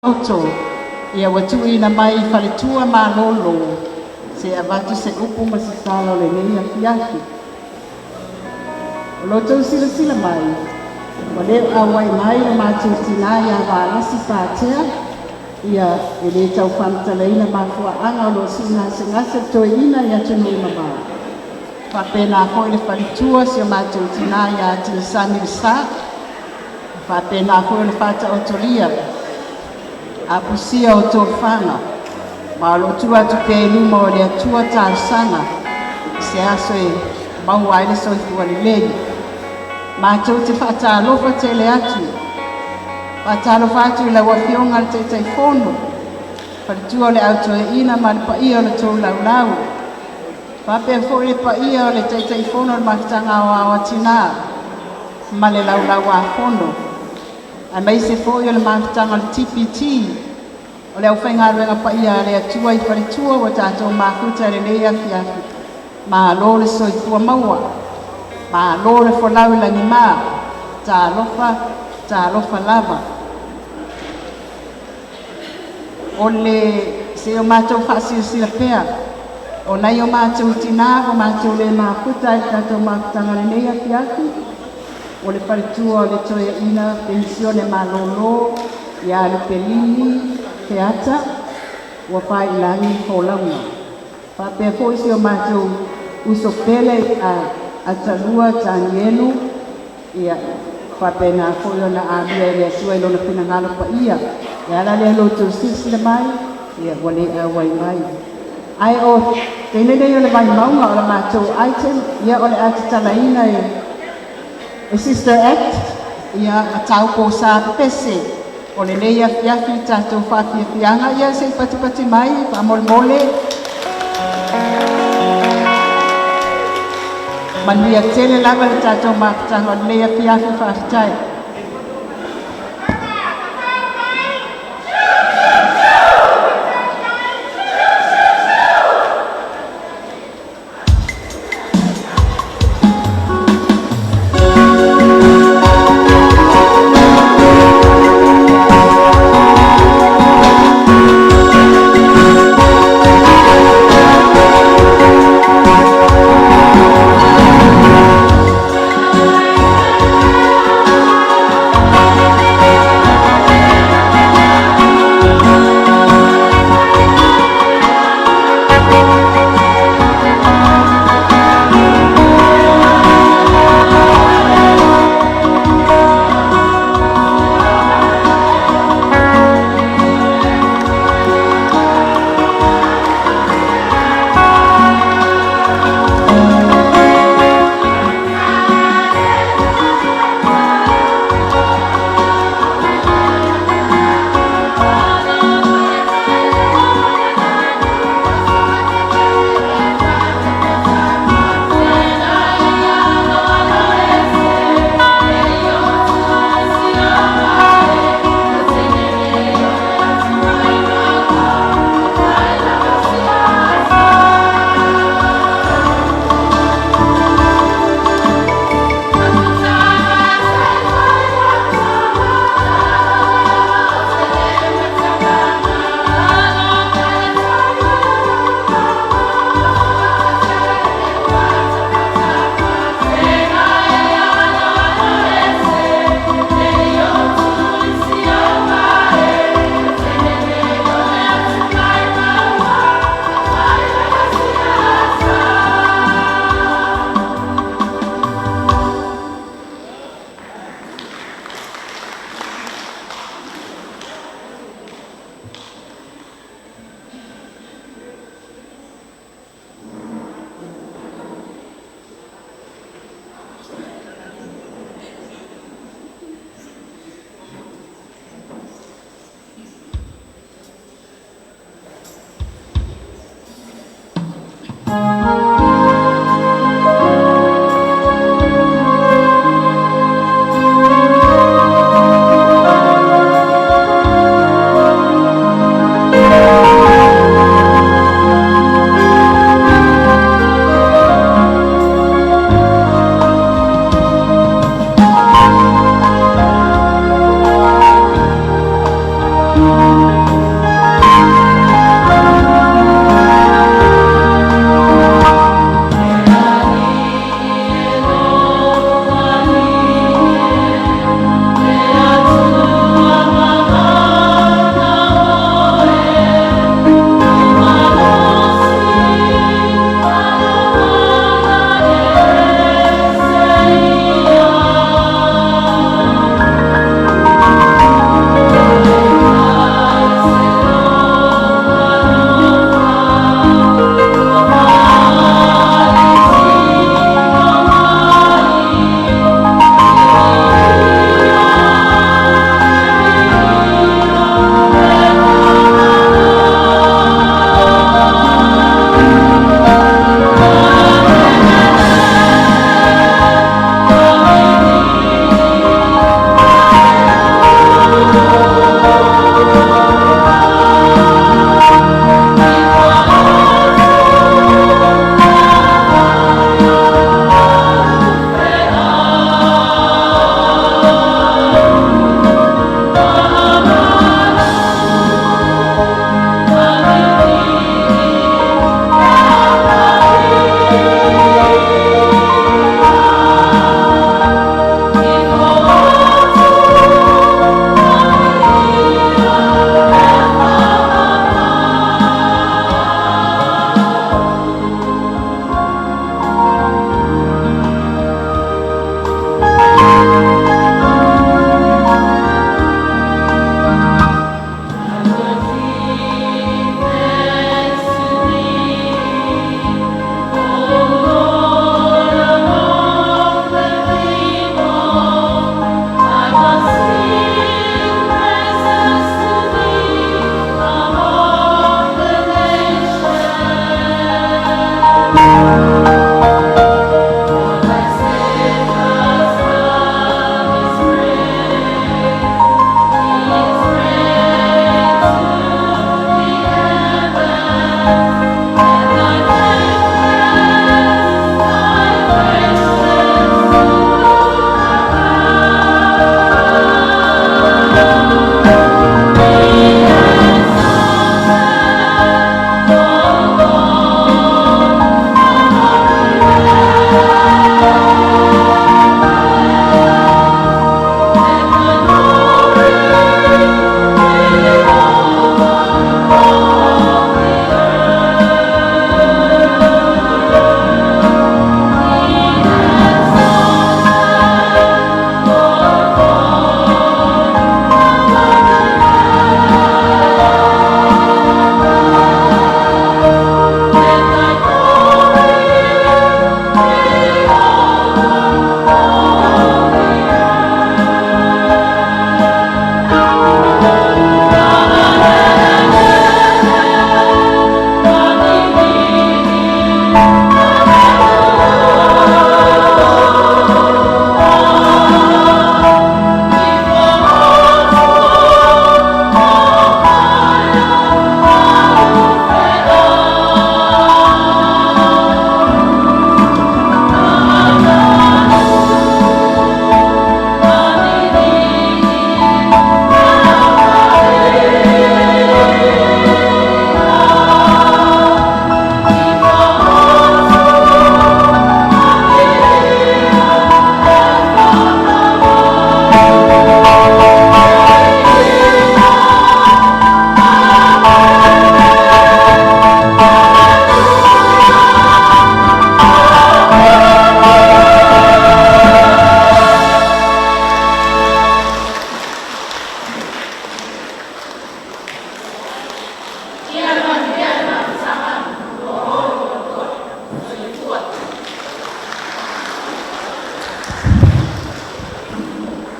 Loto ia ua tuuina mai i faletua malolo se avatu se upu ma se tala o lenei afiafi. O lo outou silasila mai, ua le auai mai le matou tina ia Valasi Patea, ia e le tau faamatalaina mafuaaga o lo o siigasegase le toeaina i atunuu mamao, faapena foi le faletua, si o matou tina ia Atisami Lesa, faapena foi le faataotolia a pusia o tofaga, ma o lo o tuu atu pea i luma o le Atua talosaga i se aso e maua ai le soifua lelei. Matou te faatalofa tele atu, faatalofa atu i lau Afioga i le Taitaifono, faletua o le Au Toeaina ma le paia o le tou laulau, faapea foi le paia o le Taitaifono o le Mafutaga Aoao a Tina ma le Laulau-a-Fono, aemaise foi o le mafutaga o le TPT, o le aufaigaluega paia a le Atua i faletua ua tatou mafuta i lenei afiafi. Malo le soifua maua, malo le folau i lagima. Talofa, talofa lava. O le se o matou faasilasila pea o nai o matou tina ua matou le mafuta i le tatou mafutaga i lenei afiafi, o le faletua o le Toeaina Penisione Malolo ia Lupelini Feata ua pailagi le folauga. Faapea foi si o matou uso pele ia Atalua Tanielu, ia faapena foi ona amia e le Atua i Lona finagalo paia. E ala lea i lo outou silasila mai, ia ua le auai mai. Ae o teine nei o le Vaimauga o le matou item, ia o le a tatalaina e Sister Act, ia Mataupo Sa Pese o lenei afiafi le tatou faafiafiaga. Ia se i patipati mai faamolemole. Manuia tele lava le tatou mafutaga o lenei afiafi. Faafetai.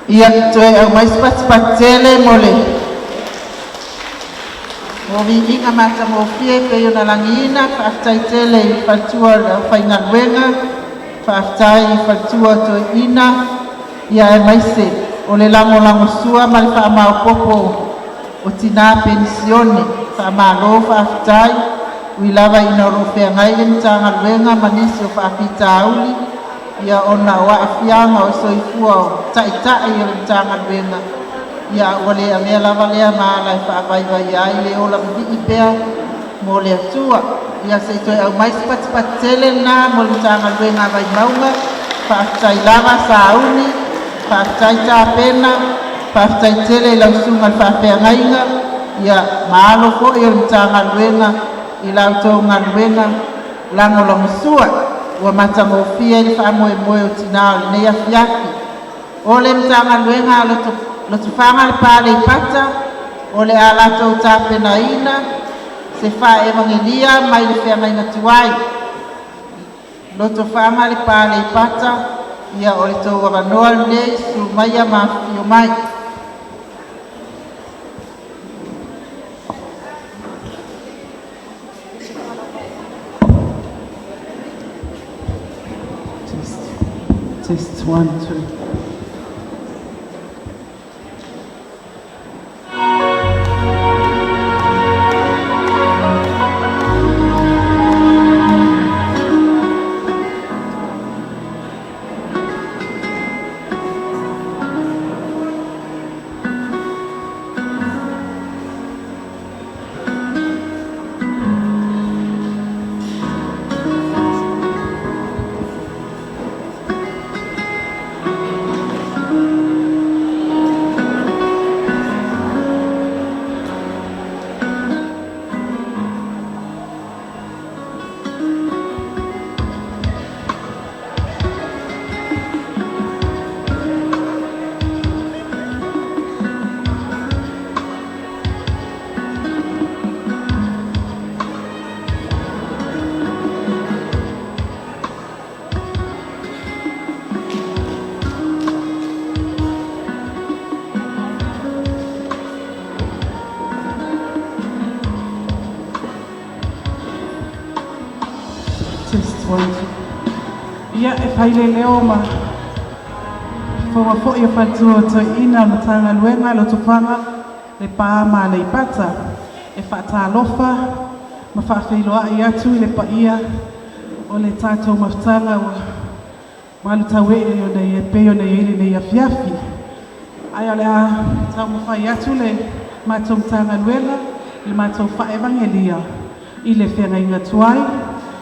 Ia toe aumai se patipati tele mo le viiga matagofie e pei ona lagiina. Faafetai tele i faletua o le aufaigaluega, faafetai i faletua o toeaiina aemaise o le lagolagosua ma le faamaopopo o tina penisione. Faamalo faafetai. Ui lava ina o lo o feagai le Matagaluega ma nisi o faafitauli ona o aafiaga o le soifua o Taitai o le Matagaluega, ia ae ua le avea lava lea ma ala e faavaivaia ai le ola vivii pea mo le Atua. Ia se i toe aumai se patipati tele lena mo le Matagaluega a Vaimauga, faafetai lava sauni, faafetai tapena, faafetai tele i lau Susuga i le Faafeagaiga ma alo foi o le Matagaluega i la outou galuega lagolagosua ua matagofie le faamoemoe o Tina o lenei afiafi. O le Matagaluega a Lotofaga Lepa Aleipata o le a latou tapenaina se faa'evagelia mai le feagaiga tuai. Lotofaga Lepa Aleipata, ia o le tou avanoa lenei, susu maia ma afifio mai. Test, test, one, two. Test, one, two. Ia, e fai le leo ma fofoga foi o faletua o toeaiina o le Matagaluega Lotofaga Lepa ma Aleipata e faatalofa ma faafeiloai atu i le paia o le tatou mafutaga ua malutauee ona e pei ona i ai lenei afiafi. Ae o le a taumafai atu le matou Matagaluega i le matou faevagelia i le feagaiga tuai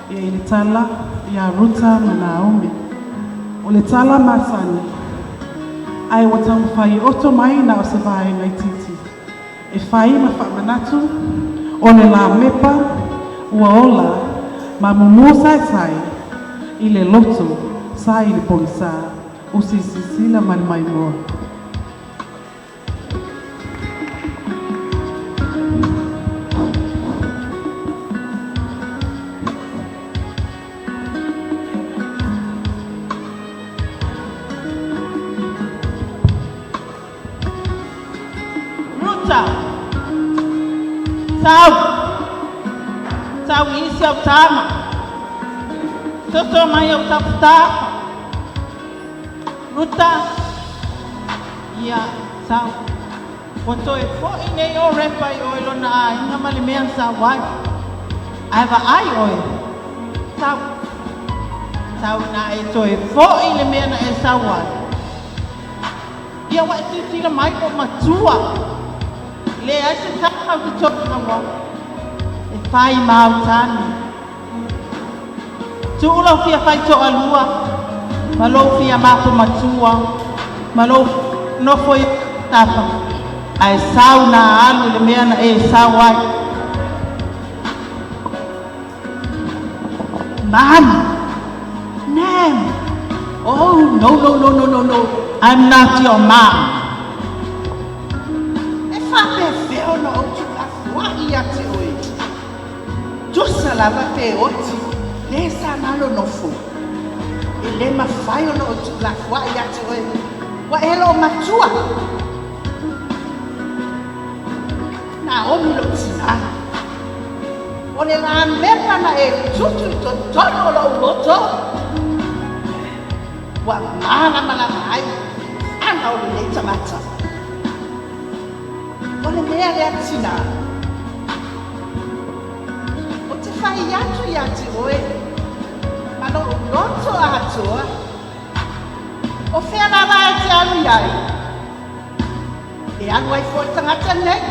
ia i le tala ia Ruta ma Naomi. O le tala masani, ae ua taumafai e oto mai na o se vaega itiiti e fai ma faamanatu o le lamepa ua ola ma mumu saesae i le loto sa i le pogisa o sisisila ma le maimoa. Ruta, sau, sau isi au tama, soso mai au tafutafa. Ruta, ia, sau. Ua toe fo'i nei o Repa i oe lona aiga ma le mea na sau ai. Ae vaai oe, sau, sau ina e toe fo'i i le mea na e sau ai. Ia ua e tilotilo mai ua matua. Leai se tama ou te toe maua e fai ma au tane. Tuu lau fia faitoalua ma lou fia mapo matua ma lou nofo i tafa, ae sau na alu i le mea na e sau ai. Mom! Nam! Oh, no, no, no, no, no, no. I'm not your mom. E faapefea ona ou tuulafoai ia te oe? Tusa lava pe oti le sa malo nofo. E le mafai ona ou tuulafoai ia te oe. Ua e loo matua. Naomi lou tinā. O le lamepa na e tutu i totonu o lou loto. Ua malamalama ai aga o lenei tagata. O le mea lea tinā. Ou te fai atu iā te oe ma lou loto atoa. O fea lava e te alu i ai? E alu ai foi le tagata lenei.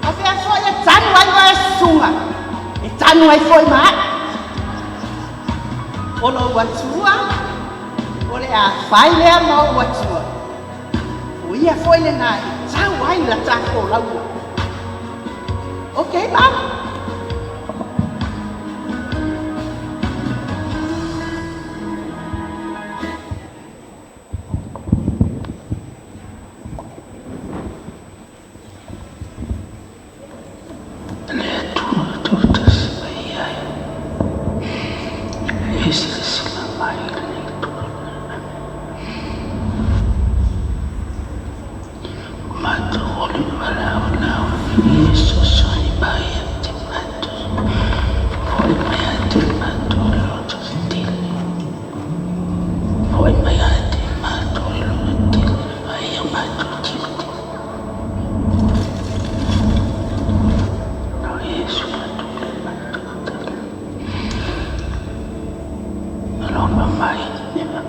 O fea foi e tanu ai oe e susuga? E tanu ai foi ma au. O lou Atua, o le a fai lea ma ou Atua. O ia foi lena e tau ai la ta folauga. Okay, Mom? Le Atua tautasi mai ai, e silasila mai i lenei tulaga. O matou o le valaaulau i fesoasoani mai ia te matou, foi mai ia te matou le loto tetele. Foi mai ia te matou le loto tetele e fai ai o matou tiute. O Iesu matou le matou tala. Alofa mai,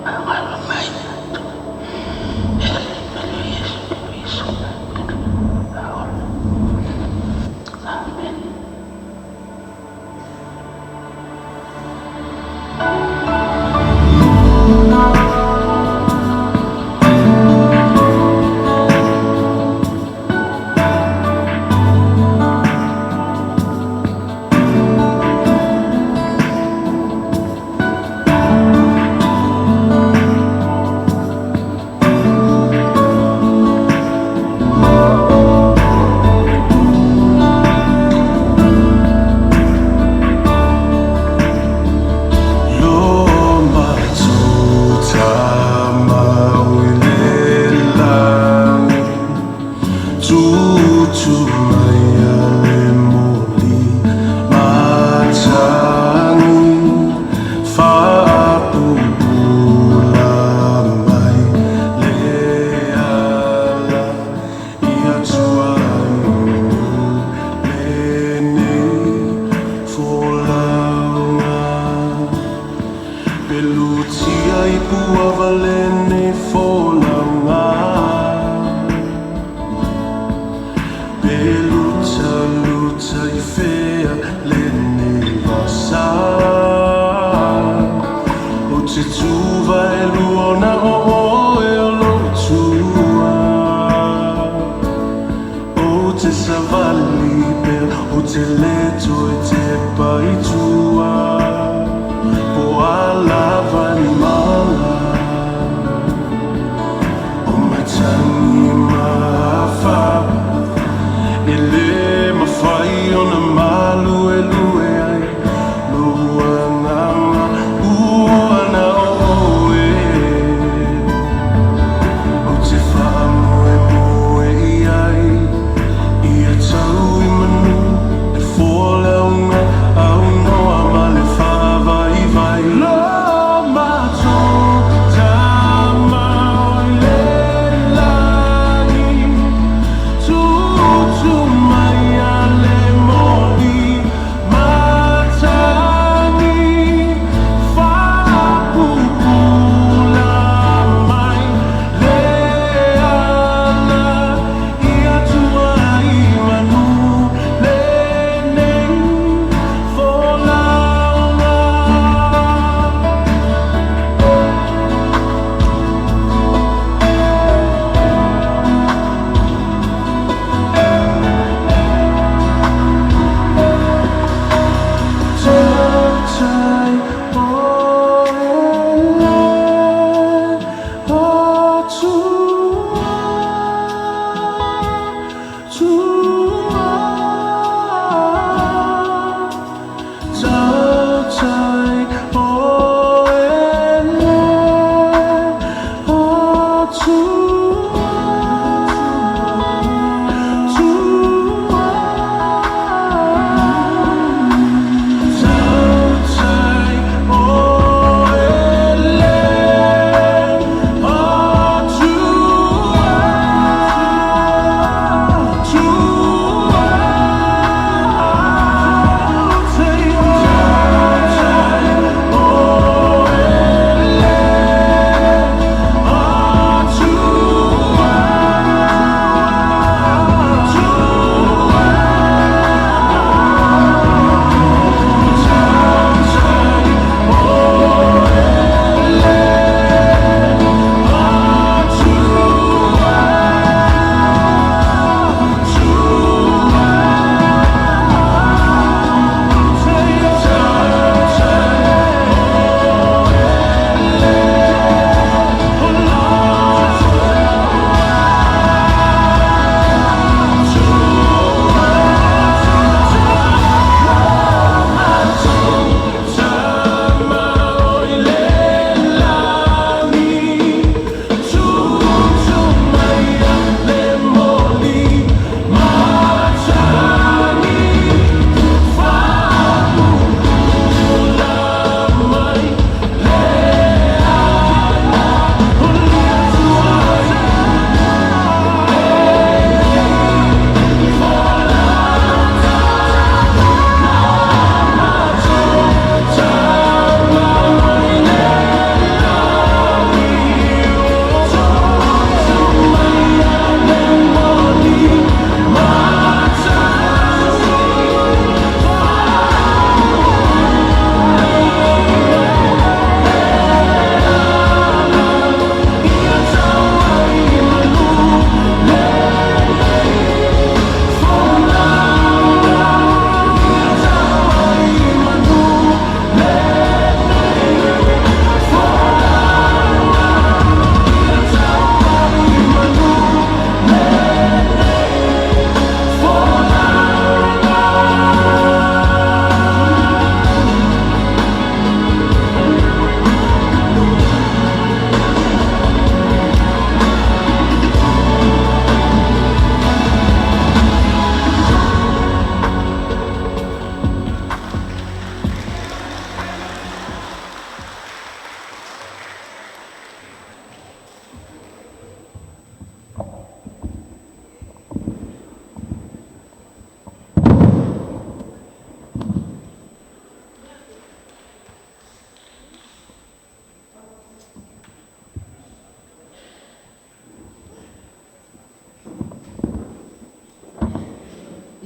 alofa mai matou. E alii ma le Iesu Keriso matou ola. Amen.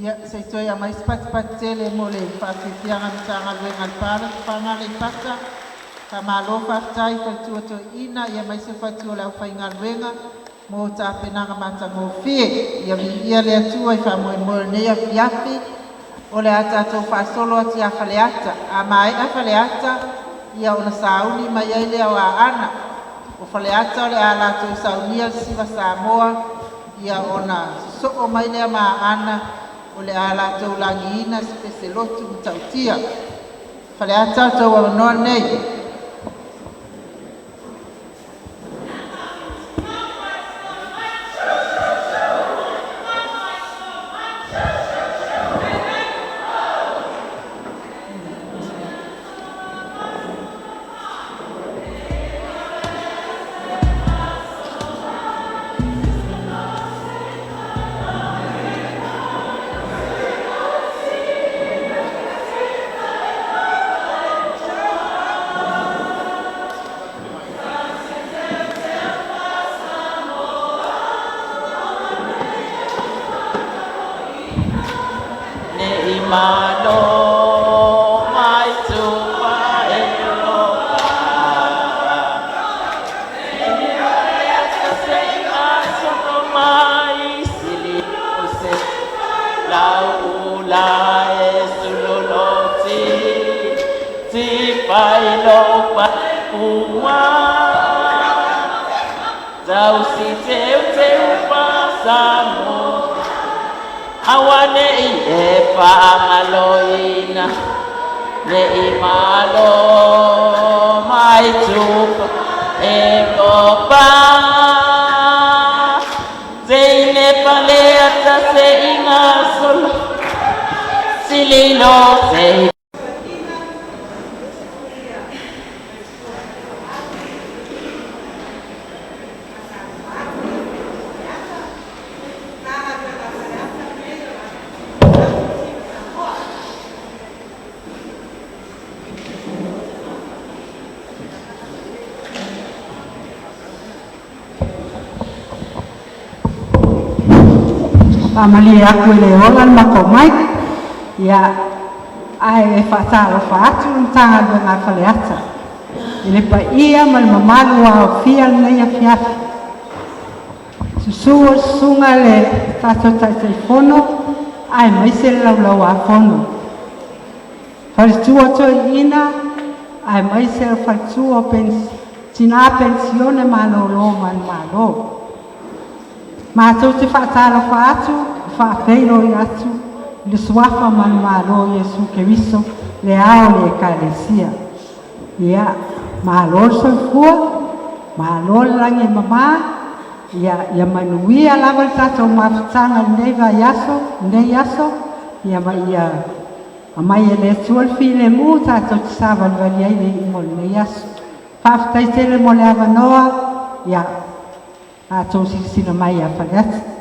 Ia, se i toe aumai se patipati tele mo le faafiafiaga a le Matagaluega a Lepa, Lotofaga, Aleipata. Faamalo faafetai i faletua toeaina aemaise o faletua o le aufaigaluega mo tapenaga matagofie. Ia viia le Atua i faamoemoe o lenei afiafi. O le a tatou faasolo atu ia Faleata. A maea Faleata, ia ona sauni mai ai lea o Aana. O Faleata o le a latou saunia le Siva Samoa, ia ona sosoo mai lea ma Aana o le a latou lagiina se peselotu matautia. Faleata, o le tou avanoa lenei. Ne i malo mai tupa e lopa. Se aso mai sili se lau la e sululoti ti pai lo pa ua tau si teu teu pasamo awane i e whaangaloina ne i malo mai tupa e lopa Teine paleata se inga solo sililo se. Faamalie atu e le ola le matou mic, ia, ae e faatalofa atu le Matagaluega a Faleata i le paia ma le mamalu ua aofia lenei afiafi. Susu o le susuga i le tatou Taitaifono aemaise le Laulau-a-Fono. Faletua toeaiina aemaise o faletua o tina penisione malolo manumalo. Matou te faatalofa atu, faafeiloai atu i le suafa manumalo o Iesu Keriso, le ao o le Ekalesia. Ia, malo le soifua, malo le lagi e mama, ia, ia manuia lava le tatou mafutaga i lenei vaiaso, lenei aso, ia ma ia aumai e le Atua le filemu tatou te savalivali ai i le iuga o lenei aso. Faafetai tele mo le avanoa, ia, tatou silasila mai ia Faleata.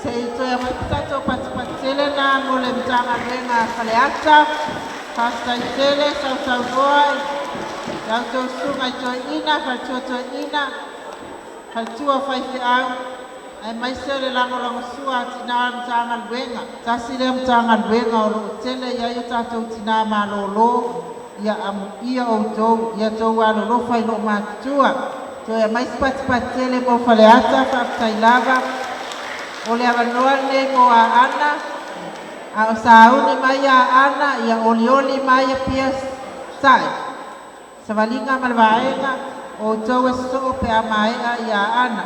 Se i toe aumai se tatou patipati tele lena mo le Matagaluega a Faleata. Faafetai tele sausaunoa i la outou susuga i toeaiina, faletua toeaina, faletua o faifeau, aemaise o le lagolagosua a tina o le Matagaluega. Tasi lea Matagaluega o lo o tele i ai o tatou tina malolo, ia amuia outou, ia outou alolofa i loomatutua. Toe aumai se patipati tele mo Faleata, faafetai lava. O le avanoa lenei mo Aana, a o sauni mai Aana, ia olioli mai Apia Sae. Savaliga ma le vaega, o outou e sosoo pe a maea ia Aana.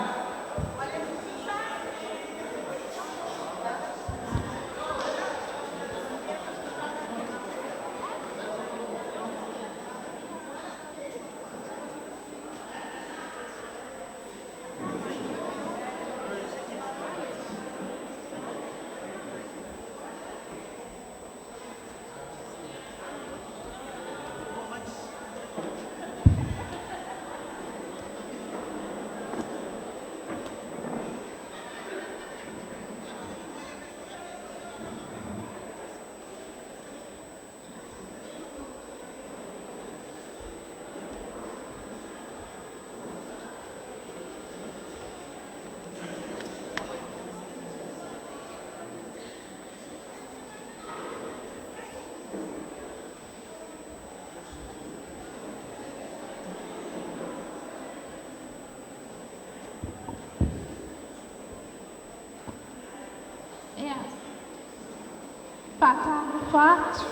Ia, faatalofa atu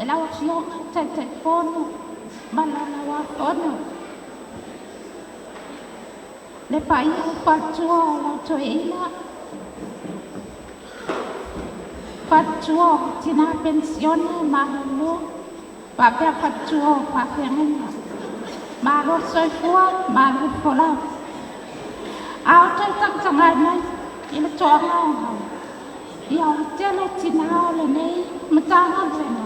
i lau Afioga i le Taitaifono ma le Laulau-a-Fono, le paia o faletua o lau toeaina, faletua o tina penisione malolo, faapea faletua o faafeagaiga. Malo le soifua, malo le folau. A o toe tagatagai mai i le toagaogao, ia o le tele tinā o lenei Matagaluega.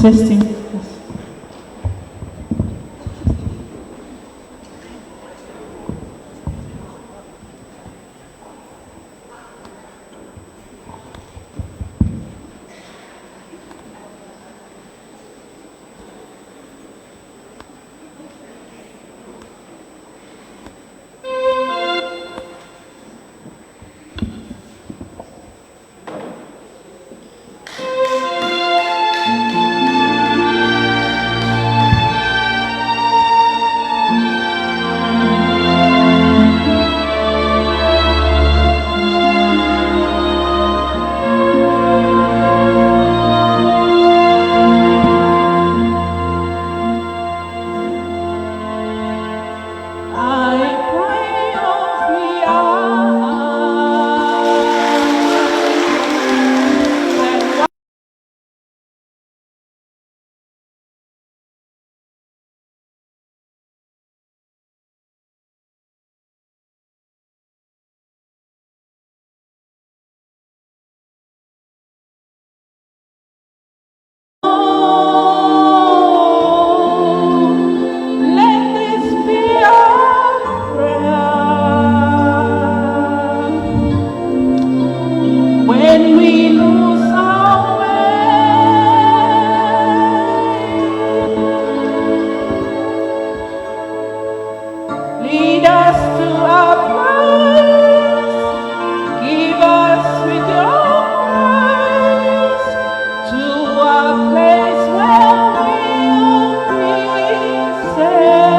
Testing. Yes. I pray of the eyes that Let this be our prayer. When we lose our way, lead us to a place, give us with your grace to a place where we'll be safe.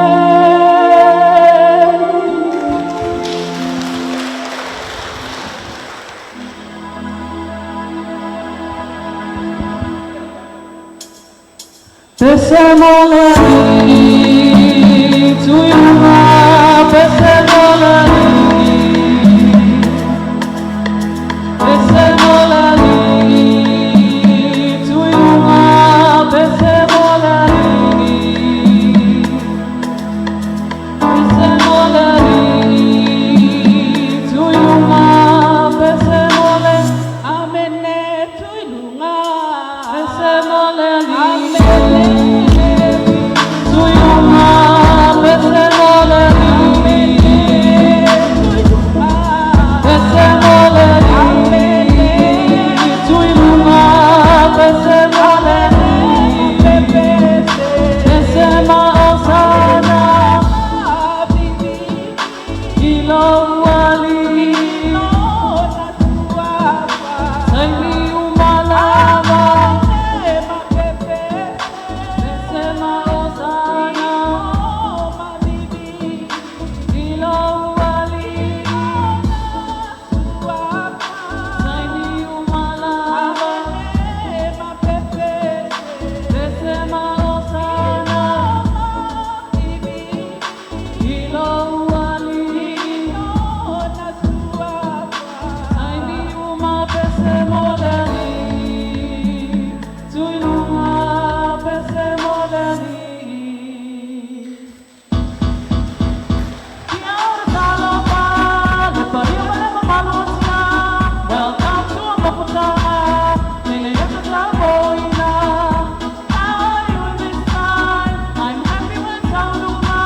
Pese mo le alii, tuiluga, pese mo le alii. Pese mo le alii, tuiluga, pese mo le alii. Pese mo le alii, tuiluga, pese mo le Amene tuiluga. Pese mo le alii. Amene. Tuiluga, pese mo le alii. Pese mo le alii, tuiluga, pese mo le alii. Pese ma osana, i lou alii. Taimi uma lava, pese ma osana, i lou alii. Taimi uma lava, pese ma osana, i lou alii. Taimi uma pese mo le alii, tuiluga pese mo le alii. Kia ora talofa, le paia ma le mamalu o tina. Welcome to Mafutana, lele atu tauoina. How are you this time? I'm happy with tauluma.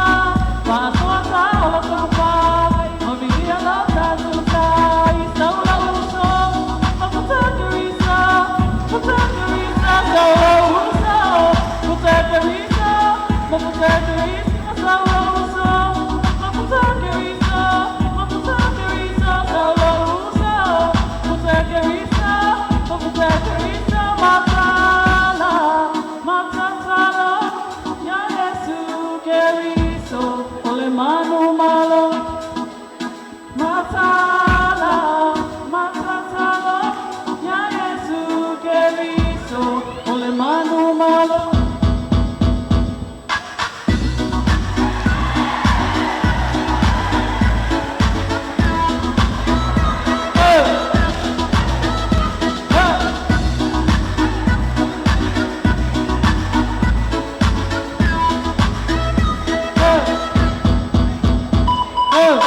Faasoa taola taufai, mavilia lau tatutai. Saula uso, mafutakarisa, mafutakarisa, saula uso, mafutakarisa, mafutakarisa, saula uso, mafutakarisa, mafutakarisa, saula uso, mafutakarisa, mafutakarisa, matala, matatala, ya Yesu Keriso, ole manu malo. Matala, matatala, ya Yesu Keriso, ole manu malo. Hey! Hey! Hey! Hey!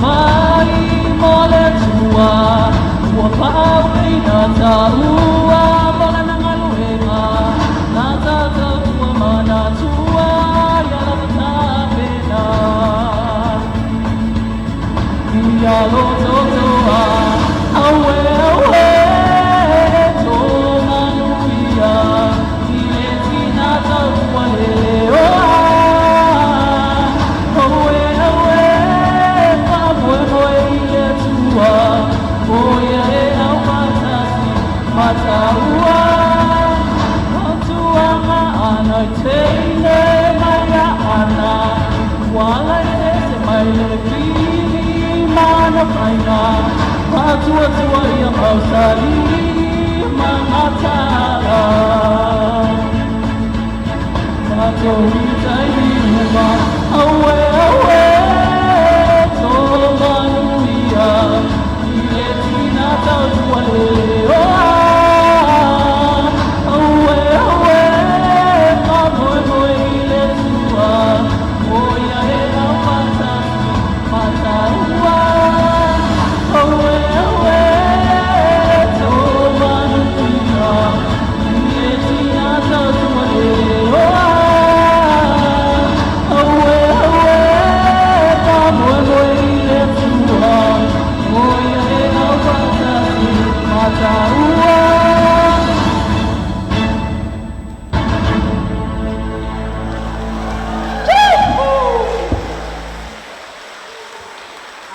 mai mo le Atua, ua faauluina taua mo lana galuega, na ta tautua manatua ia lava tapena. Ia lototoa, auē auē, tō manuia, i le tina tautua leleoa. Auē auē, faamoemoe i le Atua, o ia e aufatasi ma taua. Fautuaga ana i teine mai ia Ana, ua laeseese mai le fili ma ana faiga, faatuatua ia mausali ma mataala. Tatou i taimi uma, auē auē, tō manuia, i le tina tautua leleoa. Auē auē, faamoemoe i le Atua, o ia e aufatasi ma taua. Auē auē, tō manuia, i le tina tautua leleoa. Auē auē, faamoemoe i le Atua, o ia e aufatasi ma taua.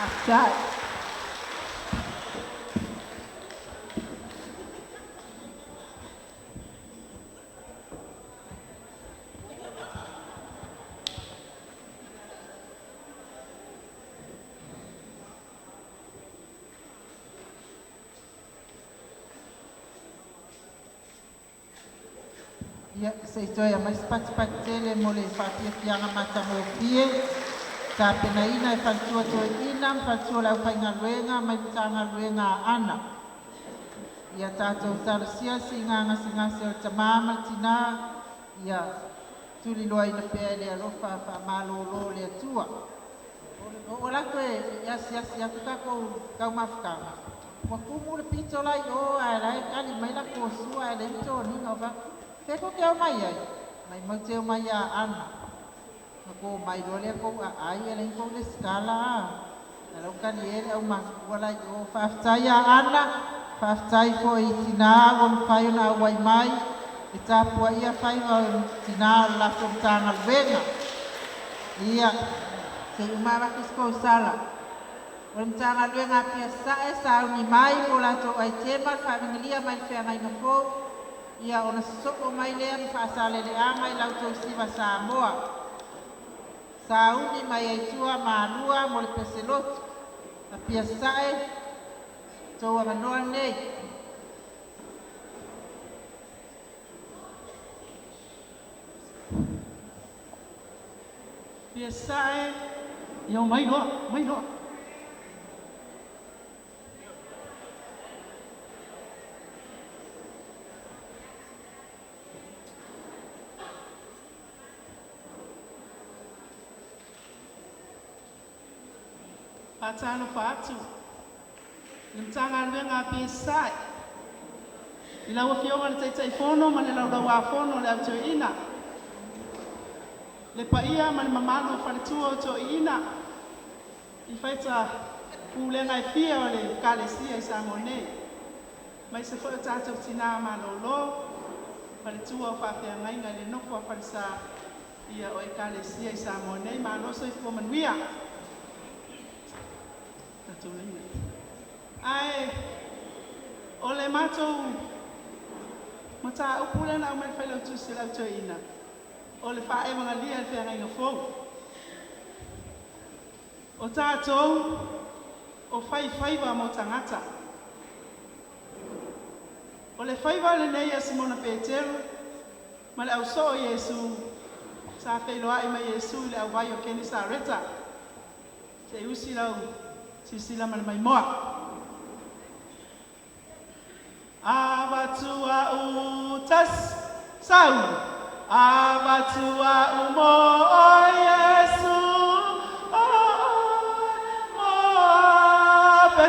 Faafetai. Ia, se i toe aumai se patipati tele mo le faafiafiaga matagofie tapenaina e faletua toeaina ma faletua o le aufaigaluega mai Matagaluega a Aana. Ia tatou talosia le siiga gasegase o le tamā ma le tinā, ia tuliloaina pea e le alofa faamalōlō o le Atua. O o latou e asiasi atu tatou taumafataga, ua tumu le pito la i o ae la e tali mai la sua ae leai ni toniga o fea. Fea tou te omai ai? Maimau te omai ia Aana. Na tou omai loa lea tou aai ae leai ni tou resitala a. Ae la ua talie le aumatutua la i o. Faafetai ia Aana, faafetai foi i tinā ua mafai ona auai mai e tapuaia faiva o tinā o le latou Matagaluega. Ia, se i uma avatu se kousala. O le Matagaluega a Apia Sasae sauni mai mo latou aitema le faavagalia mai le feagaiga fou, ia ona sosoo mai lea ma faasaleleaga i la outou siva Samoa. Sauni mai ai tua Malua mo le peselotu. Apia Sasae, tou avanoa lenei. Apia Sasae, ia omai loa, omai loa. Faatalofa atu i le Matagaluega a Apia Sasae, i lau Afioga i le Taitaifono ma le Laulau-a-Fono a le Au Toeaina, le paia ma le mamalu o faletua o toeaiina i faita pulega e fia o le Ekalesia i Samoa nei, aemaise foi o tatou tinā malōlō, faletua o faafeagaiga i le nofo a falesa ia o Ekalesia i Samoa nei. Malo soifua manuia. Tatou laina. Ae o le matou mataupu lea na aumai le Failautusi o le Au Toeaina, o le faaevagalia i le feagaiga fou. O tatou o faifaiva mo tagata. O le faiva lenei a Simona Peteru ma le ausoo o Iesu, sa feiloai ma Iesu i le auvai o Kenesareta. Se i usi lau silasila ma le maimoa. Avatu a'u tasi sau, avatu a'u mo oe Iesu, o oe mo.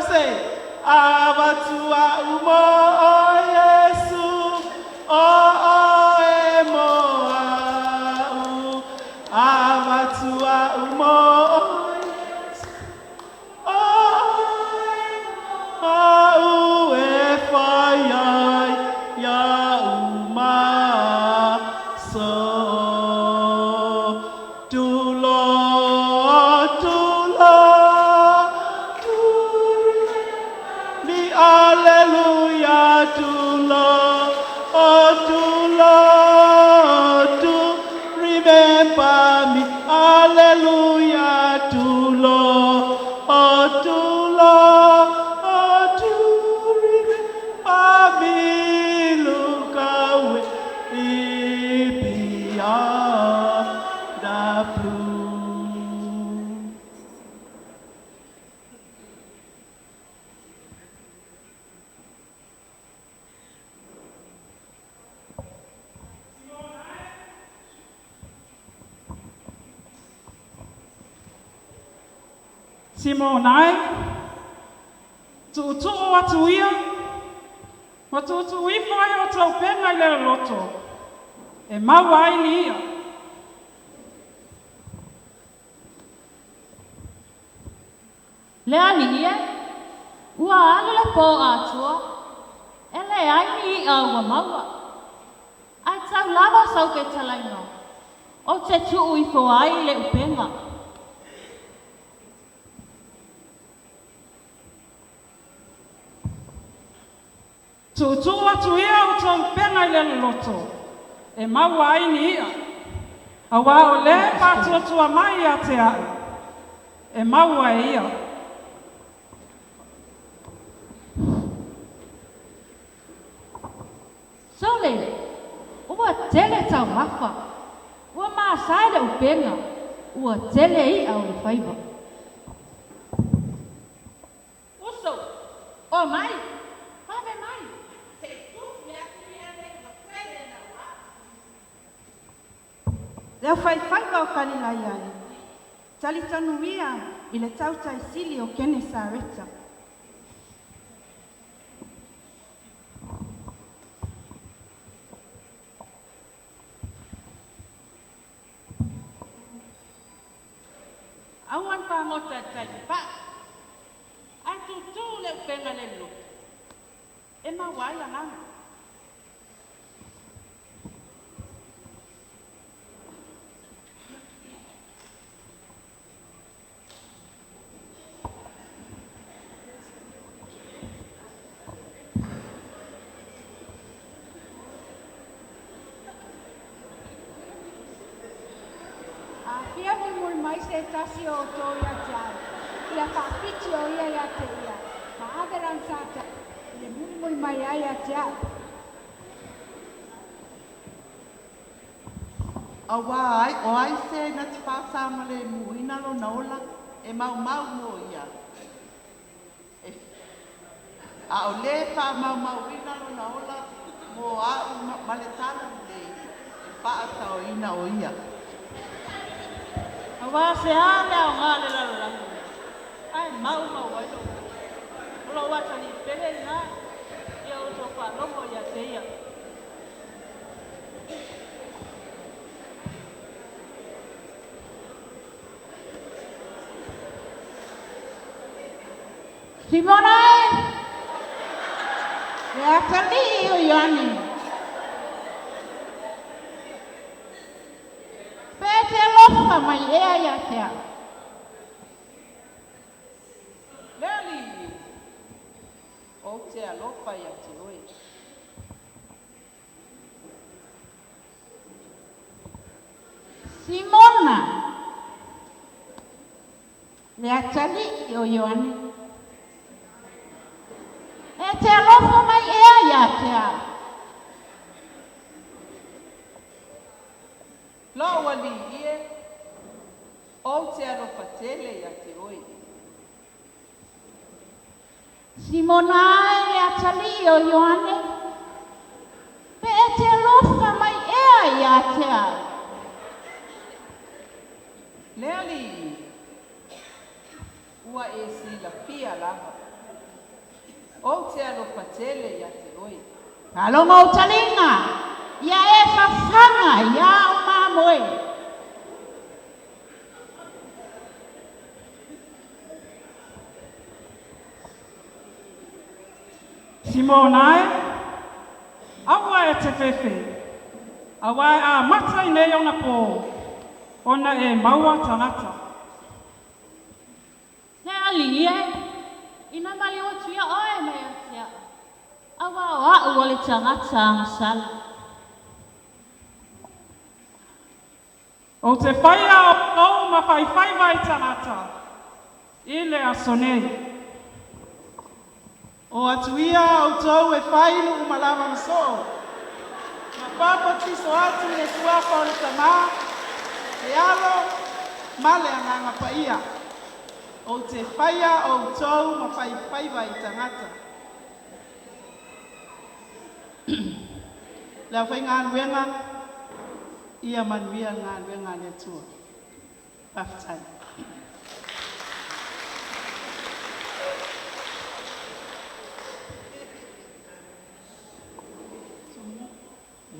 Everybody say, Avatua umo o Yesu, o o e mo au. Avatua umo o Yesu, o o e mo au e whai ai ia uma so. Tulo, tulo, tulo, mi alleluia, tulo, oh tulo, to remember me, alleluia, tulo, oh tulo, oh to remember me, look away beyond the blue. Simona e, tuutuu atu ia, ma tuutuu ifo ai o tou upega i le loloto, e maua ai ni i'a. Le alii e, ua alu le pō atoa, e leai ni i'a ua maua. Ae tau lava sau fetalaiga, ou te tuu ifo ai le upega. Tuutuu atu ia outou upega i le loloto, e maua ai ni i'a, auā o le e faatuatua mai ia te a'u, e maua e ia. Sole, ua tele taumafa, ua masae le upega, ua tele i'a o le faiva. Uso, o mai, vave mai, se i tufu le atu i'a nei ua tele naua. Le aufaifaiva o Kalilaia e, talitonu ia i le tautai sili o Kenesareta. Aua le fagota i le taipaa, ae tutu le upega i le loto, e maua ai agaga. A fia mulimuli mai se tasi o outou ia te au, ia faapiti o ia ia te ia, ma ave lana sata i le mulimuli mai ai ia te au. Auā ai, o ai se na te faasaogalemuina lona ola e maumau mo ia, e, a o lē faamaumauina lona ola mo a'u ma le Talalelei, e faasaoina o ia. Auā se a le aoga o le lalolagi nei, ae maumau ai lou ola. O lou atalii pele lena, ia outou faalogo ia te ia. Simona e, le atalii o Ioane, pe e te alofa mai ea ia te au? Le Alii, ou te alofa ia te oe. Simona, le atalii o Ioane, e te alofa mai ea ia te au? Lou Alii e, ou te alofa tele ia te oe. Simona e, le atalii o Ioane, pe e te alofa mai ea ia te au? Le Alii, ua e silafia lava. Ou te alofa tele ia te oe. Faalogo ou taliga, ia e fafaga i au mamoe. Simona e, aua e te fefe, auā e amata i nei ona pō, ona e maua tagata. Le alii e, ina maliu atu ia oe mai ia te au, auā o a'u o le tagata agasala. Ou te faia outou ma faifaiva i tagata i le aso nei. O atu ia outou e fai luʻu malama ma soo, ma papatiso atu i le suafa o le Tamā, le Alo, ma le Agaga Paia. Ou te faia outou ma faifaiva i tagata. Le aufaigaluega, ia manuia le galuega a le Atua. Faafetai.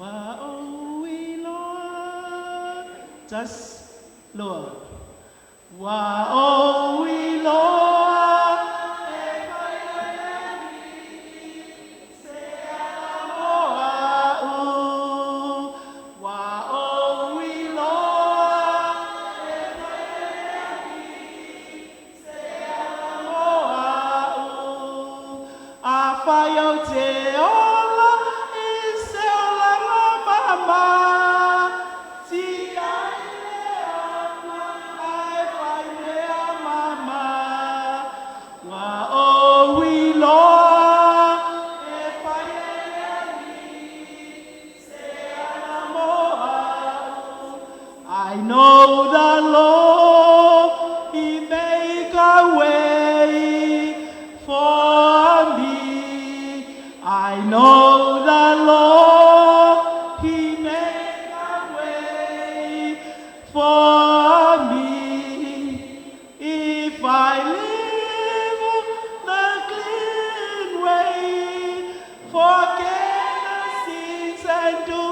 Ua ou iloa, tasi, lua. Ua ou iloa e fai e le Alii se ala mo a'u. Ua ou iloa e fai e le Alii se ala mo a'u. Afai ou te ola i se olaga mama, tiai le aga ae fai mea mama. Ua ou iloa e fai e le Alii se ala mo a'u. I know the Lord, He make a way for me. I know the Lord, He make a way for me. If I live the clean way, forget the sins and do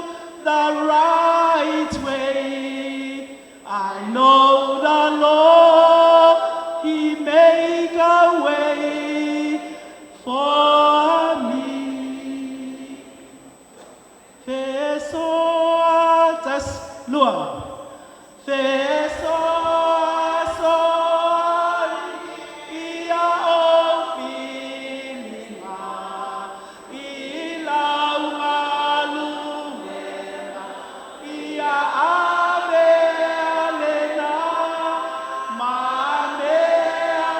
the right way. I know the Lord, He make a way for me. Fesoa, tasi, lua. Fesoasoani ia ou filiga i lau galuega ia avea lena ma mea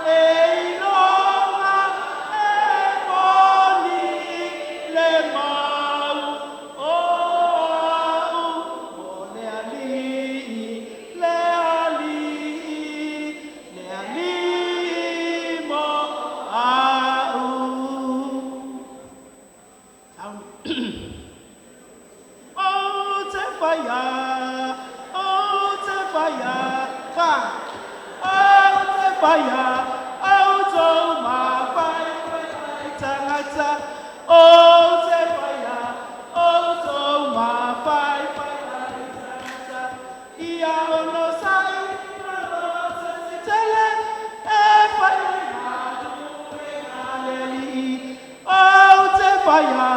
e iloga e moni le mau o a'u mo le Alii, le Alii, le Alii mo a'u. Ou te faia, ou te faia, fa. Ou te faia, outou ma faifaiva i tagata. Ou te faia, outou ma faifaiva i tagata. Ia onosai tele e fai galuega a le Alii. Ou te faia,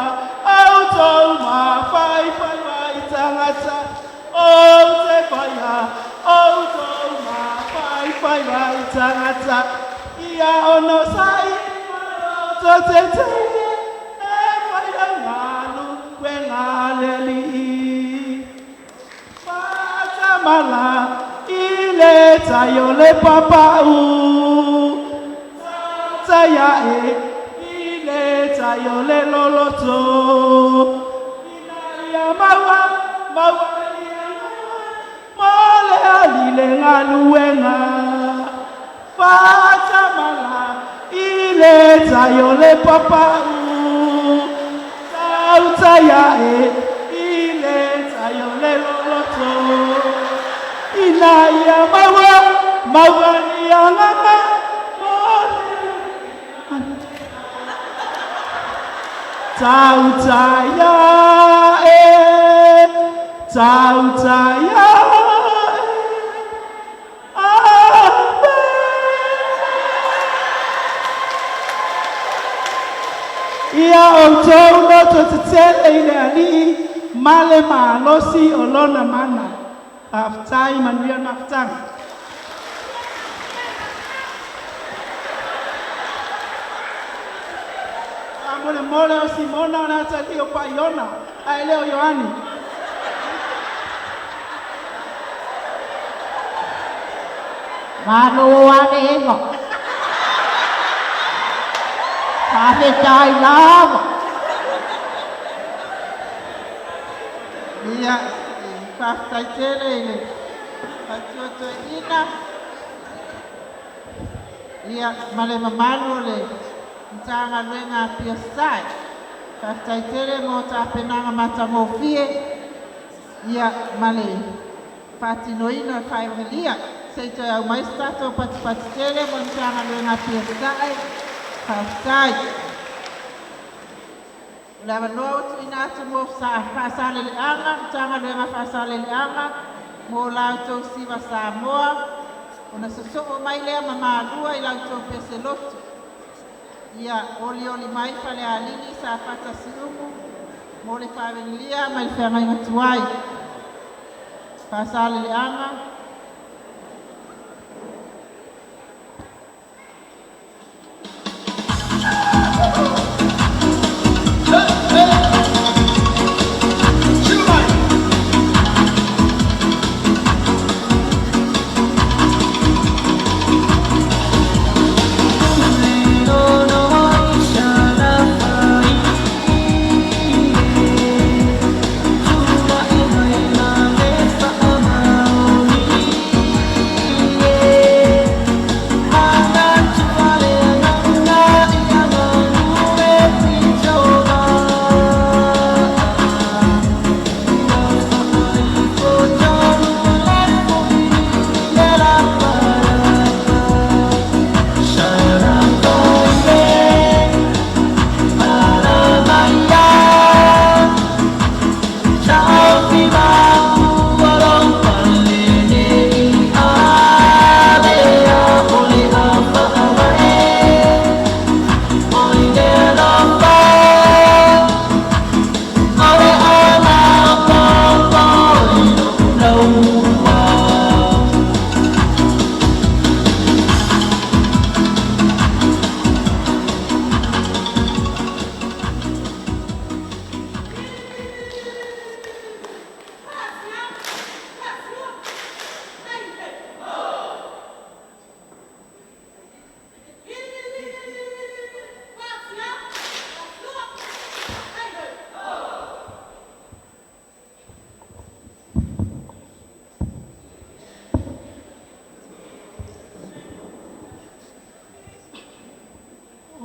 outou ma faifaiva i tagata. Ou te faia, outou ma faifaiva i tagata. Ia onosai te tele e fai galuega a le Alii. Faatamala i le tai o le papau. Taia e i le tai o le loloto. Ina ia maua, maua ia mo le Alii le galuega. Faatamala i le tai o le papau. Tautaia e i le tai o le loloto. Ina ia maua, maua ni agaga mo le. Tautai ae, tautai ae, Amen. Ia outou loto tetele i le Alii ma le malosi o lona mana. Faafetai, manuia le mafutaga. Faamolemole o Simona o le atalii o Paiona, ae le o Ioane. Malo ale Eva. Faafetai lava. Ia, faafetai tele i le faletua toeaina. Ia, ma le mamalu o le Matagaluega a Apia Sasae. Faafetai tele mo tapenaga matagofie. Ia, ma le faatinoina o le faevalia. Se i toe aumai se tatou patipati tele mo le Matagaluega a Apia Sasae. Faafetai. O le avanoa ua tuuina atu mo Faasaleleaga, Matagaluega Faasaleleaga mo la outou siva Samoa, ona sosoo mai lea ma malua i la outou peselotu. Ia olioli mai Falealili Safata Siumu mo le faavenilia mai le feagaiga tuai. Faasaleleaga.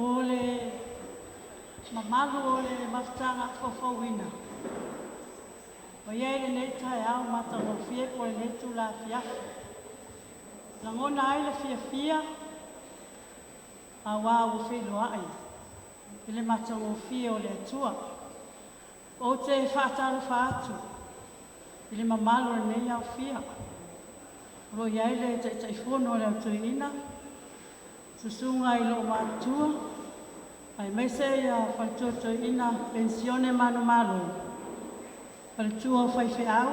O le mamalu o le mafutaga faufauina, ua i ai lenei taeao matagofie po o lenei itula afiafi. Lagona ai le fiafia aua ua feiloai i le matagofie o le Atua. Ou te faatalofa atu i le mamalu o lenei aofia. O lo o i ai le Taitaifono o le Au Toeaina, Susuga i Loomatutua, aemaise ia Faletua Toeaina Penisione Manumalo, Faletua o Faifeau,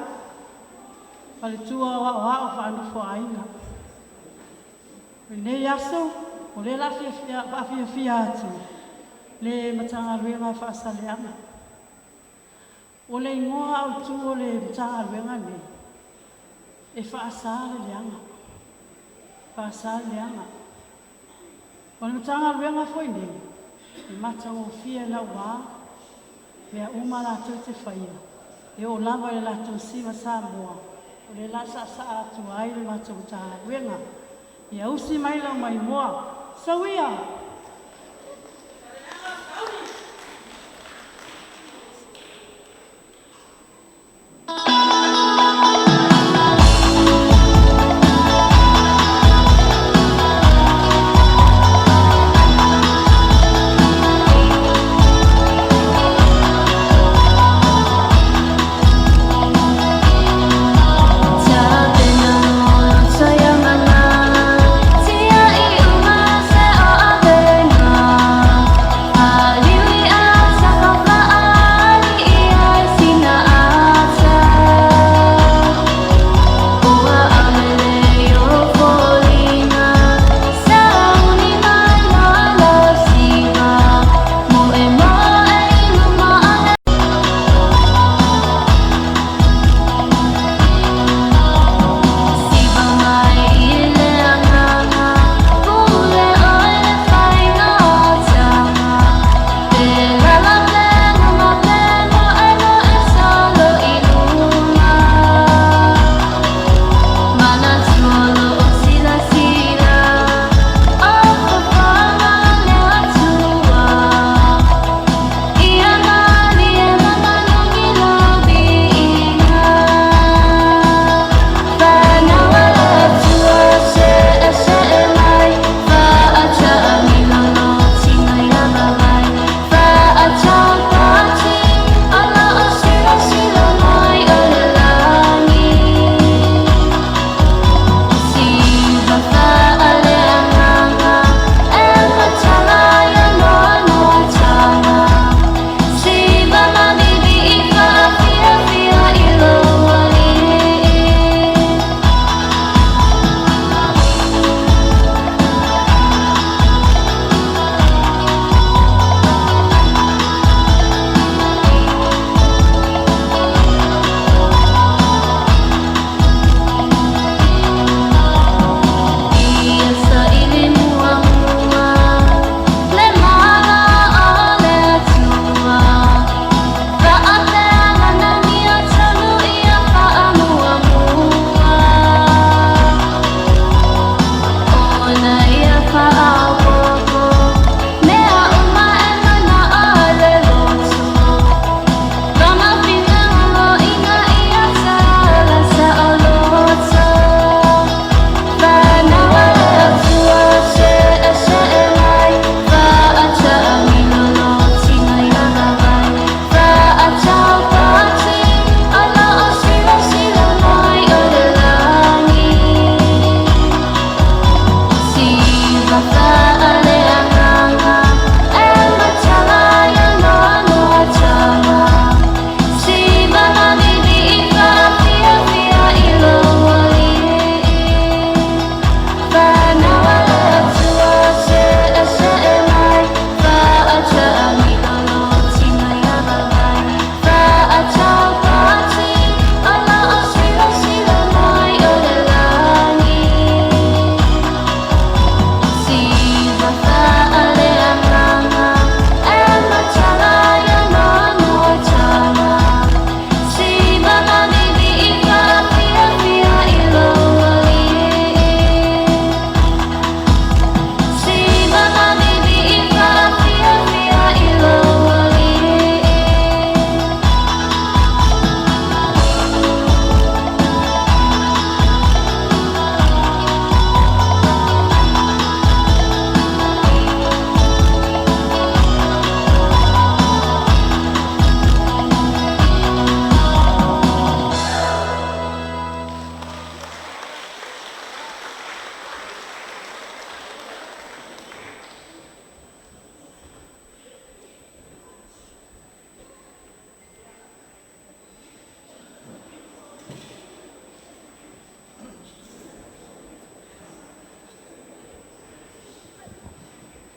Faletua o Aoao Faanofoaiga. O lenei aso, o lea o le a faafiafia atu le Matagaluega o Faasaleaga. O le igoa autu o le Matagaluega lenei, e faasa le leaga, faasa le leaga. O le Matagaluega foi nei, e matagofie i lau va, mea uma latou te faia, e oo lava i le latou siva Samoa, o lea o le a saasaa atu ai le matou Matagaluega. Ia usi mai lau maimoa, sauia!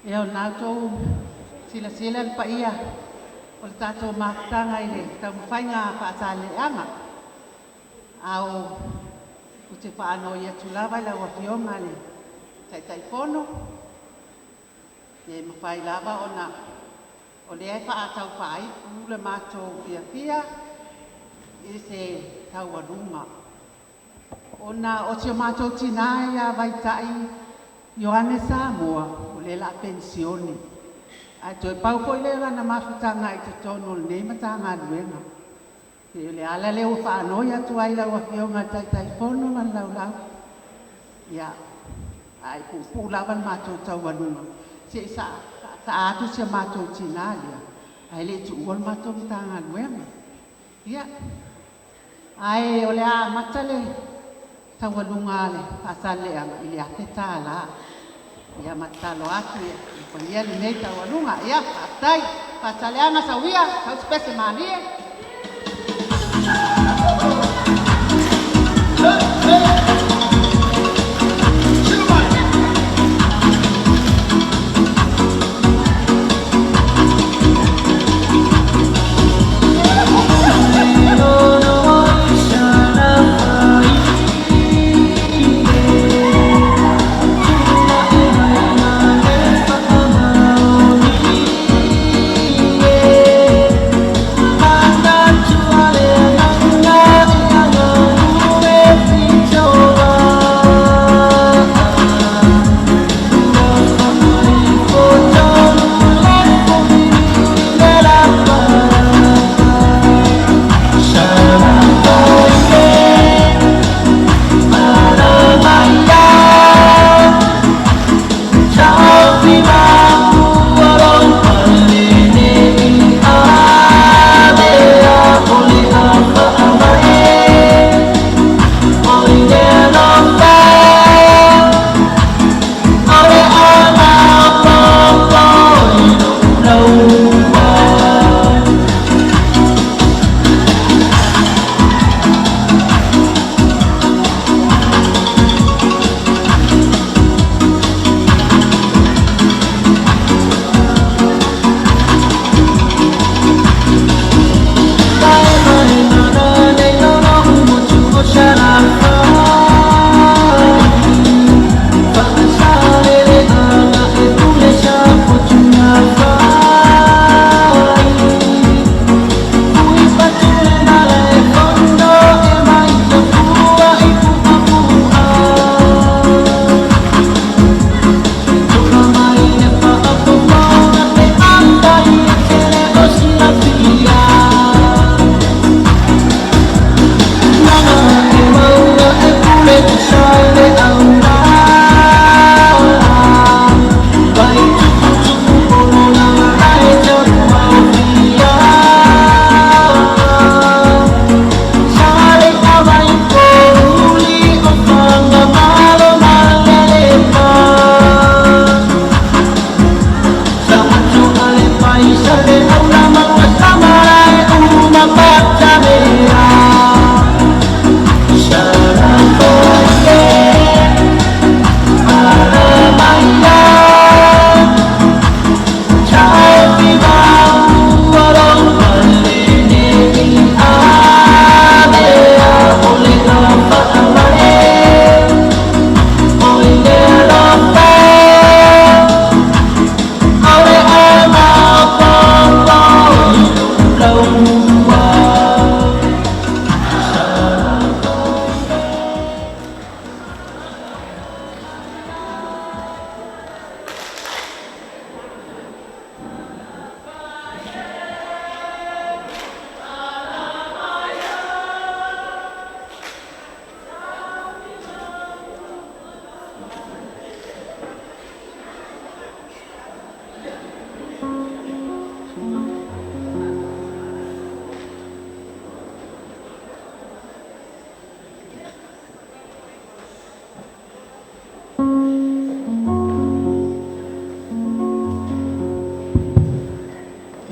Ia o lena ua outou silasila le paia o le tatou mafutaga i le taumafaiga a Faasaleleaga. A o ou te faanoi atu lava i lau Afioga i le Taitaifono, pe mafai lava ona o lea e faatau faaiu le matou fiafia i se taualuga. Ona o si o matou tina ia Vaitai Ioane Samoa, o lea o le a penisione, ae toe pau foi lea o lana mafutaga i totonu o lenei Matagaluega. E pei o le ala lea ua faanoi atu ai i lau Afioga i le Taitaifono ma le Laulau, ia, ae puupuu lava le matou taualuga se i saasaa atu si a matou tina lea, ae le i tuua le matou Matagaluega. Ia, ae o le a amata le taualuga a le Faasaleleaga i le $1000. Ia ma tatalo atu ia alofagia lenei taualuga. Ia, faafetai. Faasaleleaga sau ia, sau se pese malie.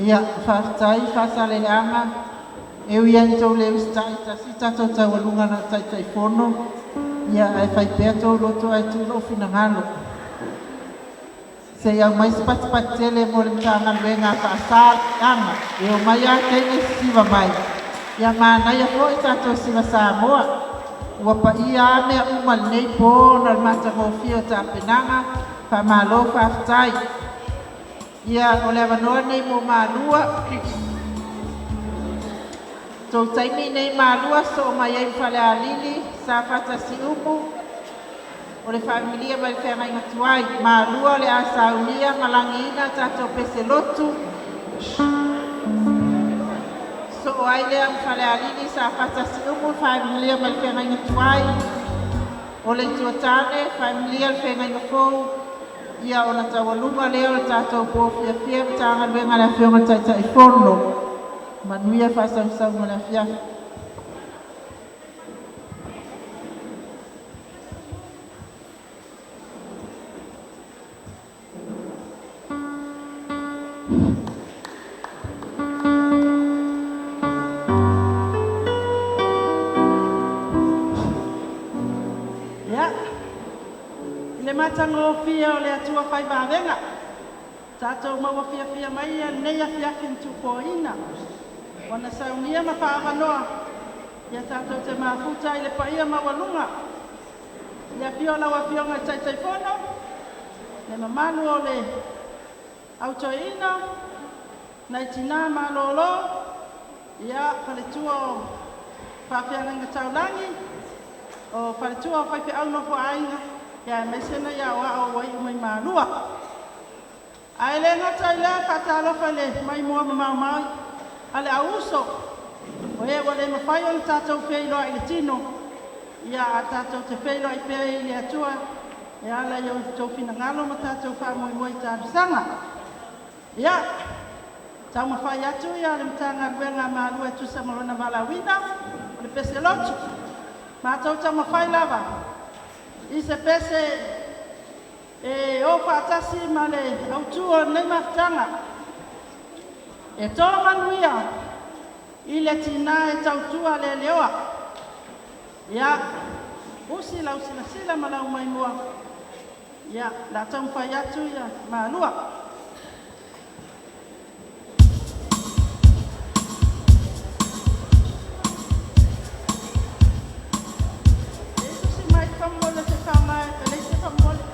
Ia, faafetai Faasaleleaga, e ui lava ina tou le usitai tasi i tatou taualuga na o Taitaifono, ia ae fai pea tou loto ae tuu lou finagalo. Se i aumai se patipati tele mo le Matagaluega a Faasa Leaga e omai lava teine sisiva mai. Ia manaia foi tatou siva Samoa. Ua paia lava mea uma i lenei po ona o le matagofie o tapenaga. Faamalo faafetai. Ia, o le avanoa lenei mo Malua. Tou taimi nei Malua sosoo mai ai ma Falealili, Safata Siumu, o le faamilia mai le feagaiga tuai. Malua o le a saunia ma lagiina tatou pese lotu. Sosoo ai lea ma Falealili, Safata Siumu, faamilia mai le feagaiga tuai. O le itu a tane, faamilia le feagaiga fou. Ia ona taualuga lea o le tatou po fiafia Matagaluega a le Afioga i le Taitaifono. Manuia faasausauga o le afiafi. Ia, i le matagofie o le Atua fai vavega, tatou maua fiafia mai ia lenei afiafi na tupoina. Ua na saunia ma faaavanoa, ia tatou te mafuta i le paia maualuga. I le afio o lau Afioga i le Taitaifono, le mamalu o le au toeaina, nai tina malolo, ia faletua o faafeagaiga taulagi, o faletua o faifeau nofoaaiga, ia aemaise nai aoao ua iu mai Malua. Ae le gata i lea, faatalofa i le maimoa mamao mai a le auuso, o e ua le mafai ona tatou feiloai i le tino, ia a tatou te feiloai pea i le Atua e ala i outou finagalo ma tatou faamoemoe i talosaga. Ia, taumafai atu ia le Matagaluega a Malua e tusa ma lona valaauina o le pese lotu. Matou taumafai lava i se pese e o faatasi ma le autu o lenei mafutaga. E tolo manuia i le tina e tautua le leoa. Ia, usi lau silasila ma lau maimoa, ia, la taumafai atu ia Malua. E tusi mai faamolemole se faamae feleise faamolemole.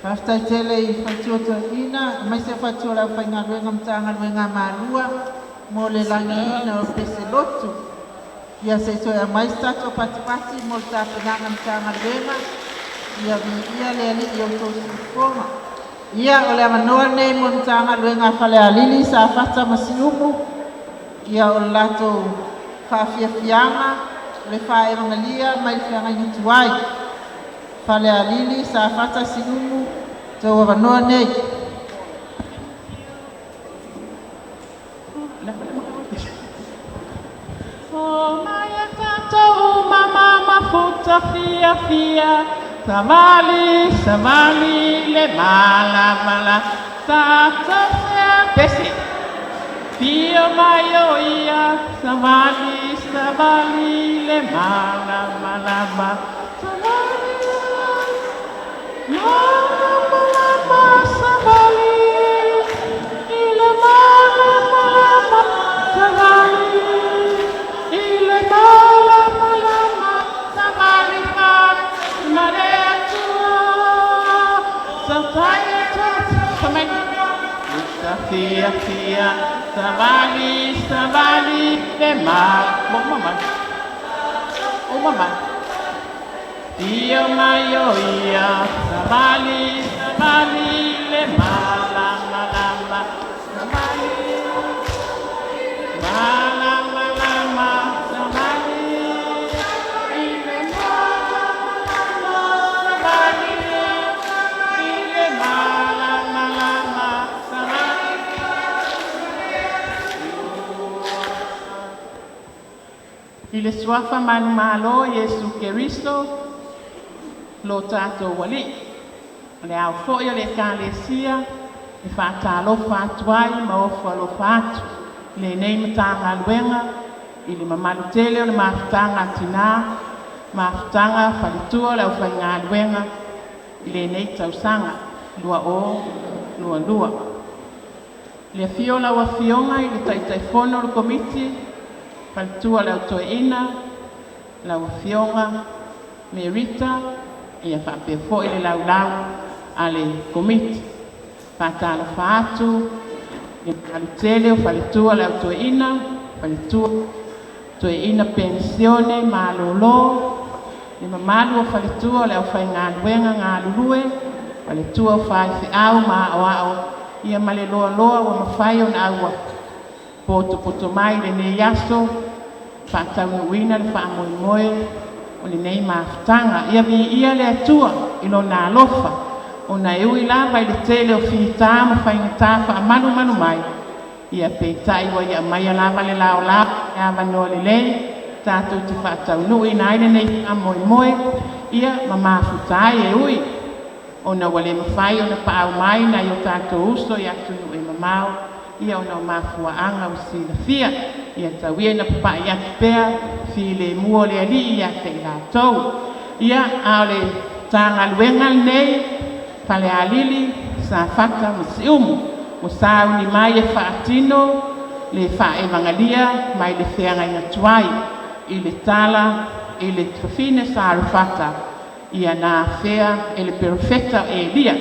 Faafetai tele i faletua toeaina aemaise o faletua o le aufaigaluega o Matagaluega a Malua mo le lagiina o le pese lotu. Ia se i toe aumai se tatou patipati mo le tapenaga a Matagaluega. Ia viia le Alii i outou siufofoga. Ia o le avanoa lenei mo le Matagaluega a Falealili, Safata ma Siumu. Ia o le latou faafiafiaga o le faevagalia mai le feagaiga tuai. Falealili, Safata, Siumu, tou avanoa nei. O mai e tatou mama mafuta fiafia, savali, savali le malamala, tatou sea pese. Fio mai o ia, savali, savali le malamalama, savali, malamalama, savali, i le malamalama, savali, i le malamalama, savali fa ma le Atua, satai e tatou, fiafia, savali, savali le ma, mo mama, o mama. Dio mai o ia, savali, savali le malamalama, savali, malamalama, savali, i le malamalama, savali, i le malamalama, savali. I le suafa manumalo Iesu Keriso, lo tatou Alii. O le ao foi o le Ekalesia e faatalofa atu ai ma ofo alofa atu i lenei Matagaluega i le mamalu tele o le mafutaga a tinā, mafutaga a faletua o le aufaigaluega i lenei tausaga 2022. I le afio o lau Afioga i le Taitaifono o le Komiti, Faletua o le Au Toeaina, lau Afioga Merita, ia faapea foi le laulau a le Komiti. Faatalofa atu i le mamalu tele o Faletua o le Au Toeaina, Faletua Toeaina Penisione malolo, le mamalu o Faletua o le aufaigaluega galulue, faletua o faifeau ma aoao, ia ma le loaloa ua mafai ona potopoto mai i lenei aso faataunuuina le faamoemoe o lenei mafutaga. Ia viia le Atua i Lona alofa, ona e ui lava i le tele o fita ma faigata faamalumalu mai, ia peitai ua Ia aumaia lava le laolao ma le avanoa lelei tatou te faataunuuina ai lenei faamoemoe, ia ma mafuta ai. E ui ona ua le mafai ona paau mai nai o tatou uso i atunuu e mamao, ia ona o mafuaaga ua silafia, ia tau ia ina papai atu pea le filemu o le Alii ia te i latou. Ia, a o le Matagaluega lenei Falealili, Safata ma Siumu ua sauni mai e faatino le faevagalia mai le feagaiga tuai i le tala i le fafine Sarefata ia na afea e le perofeta o Elia.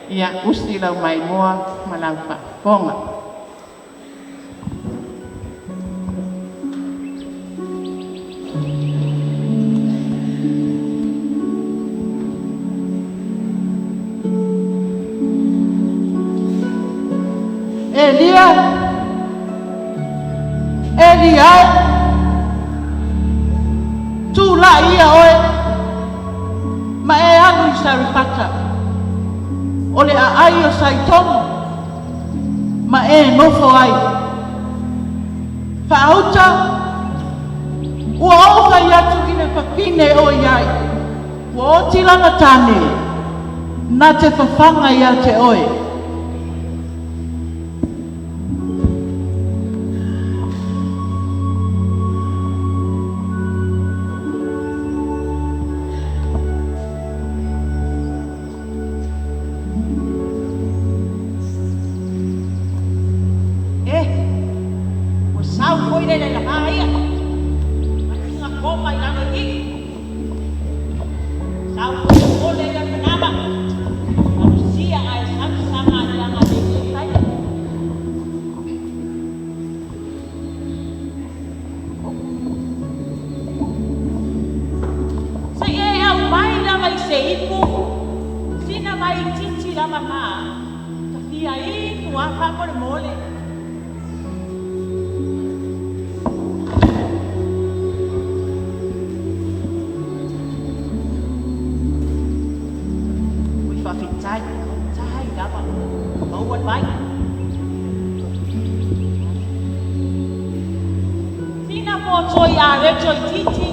Ia usi lau maimoa ma lau faafofoga. Elia, Elia e, tulai ia oe ma e alu i Sarefata, o le aai o Saitono, ma e nofo ai. Faauta, ua ou fai atu i le fafine o i ai, ua oti lana tane, na te fafaga ia te oe. E, ua sau foi le lelava ia, ma tiga koma i lalo i i. Sau foi le mole ia le manama, malusia ae samasama i lana le i tai. Se i e aumai lava i se ipu, sina vaitiiti lava ma ta fia inu a faamolemole. Ui faafetai, tai lava, maua le vai. Sina poto i a reto itiiti,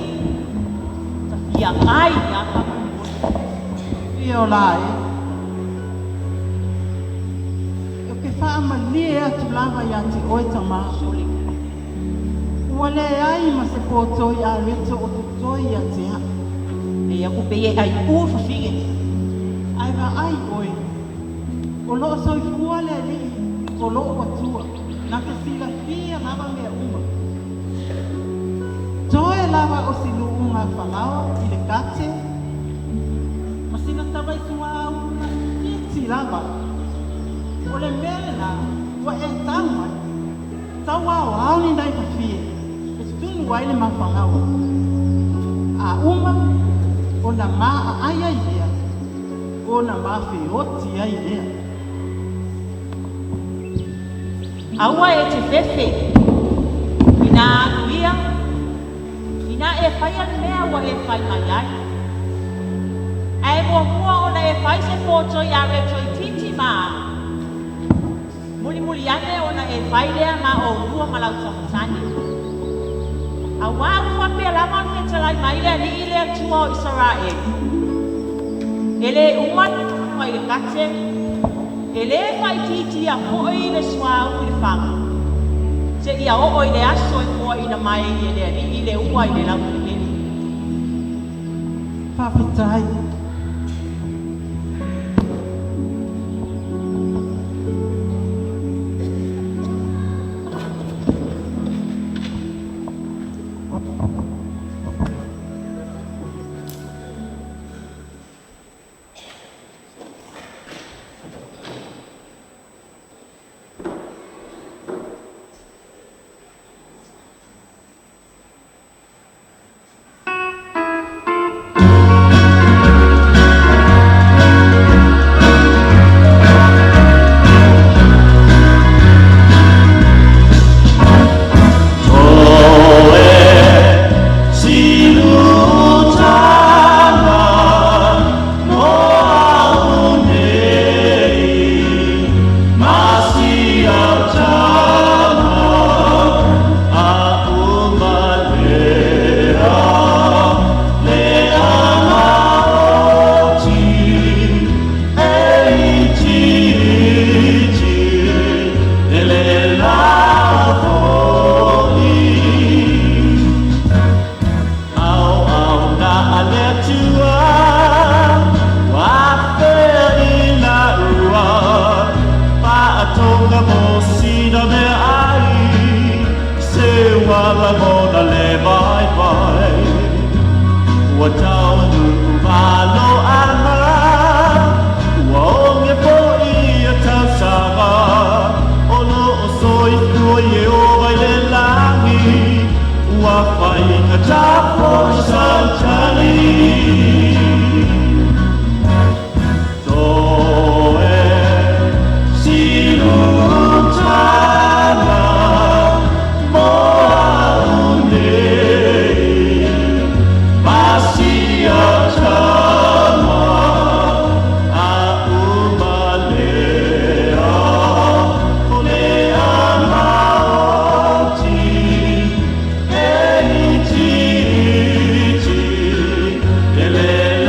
ta fia ai a faamolemole. Fia ola e. Ou te faamalie atu lava ia te oe tama. Ua leai ma se poto i areto o totoe ia te a'u. E aku pe e ai u fafine. Ae vaai oe, o loo soifua le Alii o loo Atua, na te silafia lava mea uma. Toe lava o si luuga Falao i le kate, ma sina tavaisuā ulu laitiiti lava. O le mea lenā ua e tau mai, tau aoao ni nai fafie e sunu ai le mafalaoa. A uma, ona ma aai ai lea, ona ma feoti ai lea. Aua e te fefe, ina alu ia, ina e faia le mea ua e fai mai ai. Ae muamua ona e fai se poto i areto itiiti ma au. Mulimuli ane ona e fai lea ma oulua ma lau tamatane. Auā ua faapea lava ona fetalai mai le Alii le Atua o Isaraelu, E lē uma le lava i le kate, e lē faaitiitia foi le suauu i le faga, Seia oo i le aso e foaina mai ai e le Alii le ua i le laueleele. Faafetai. Ele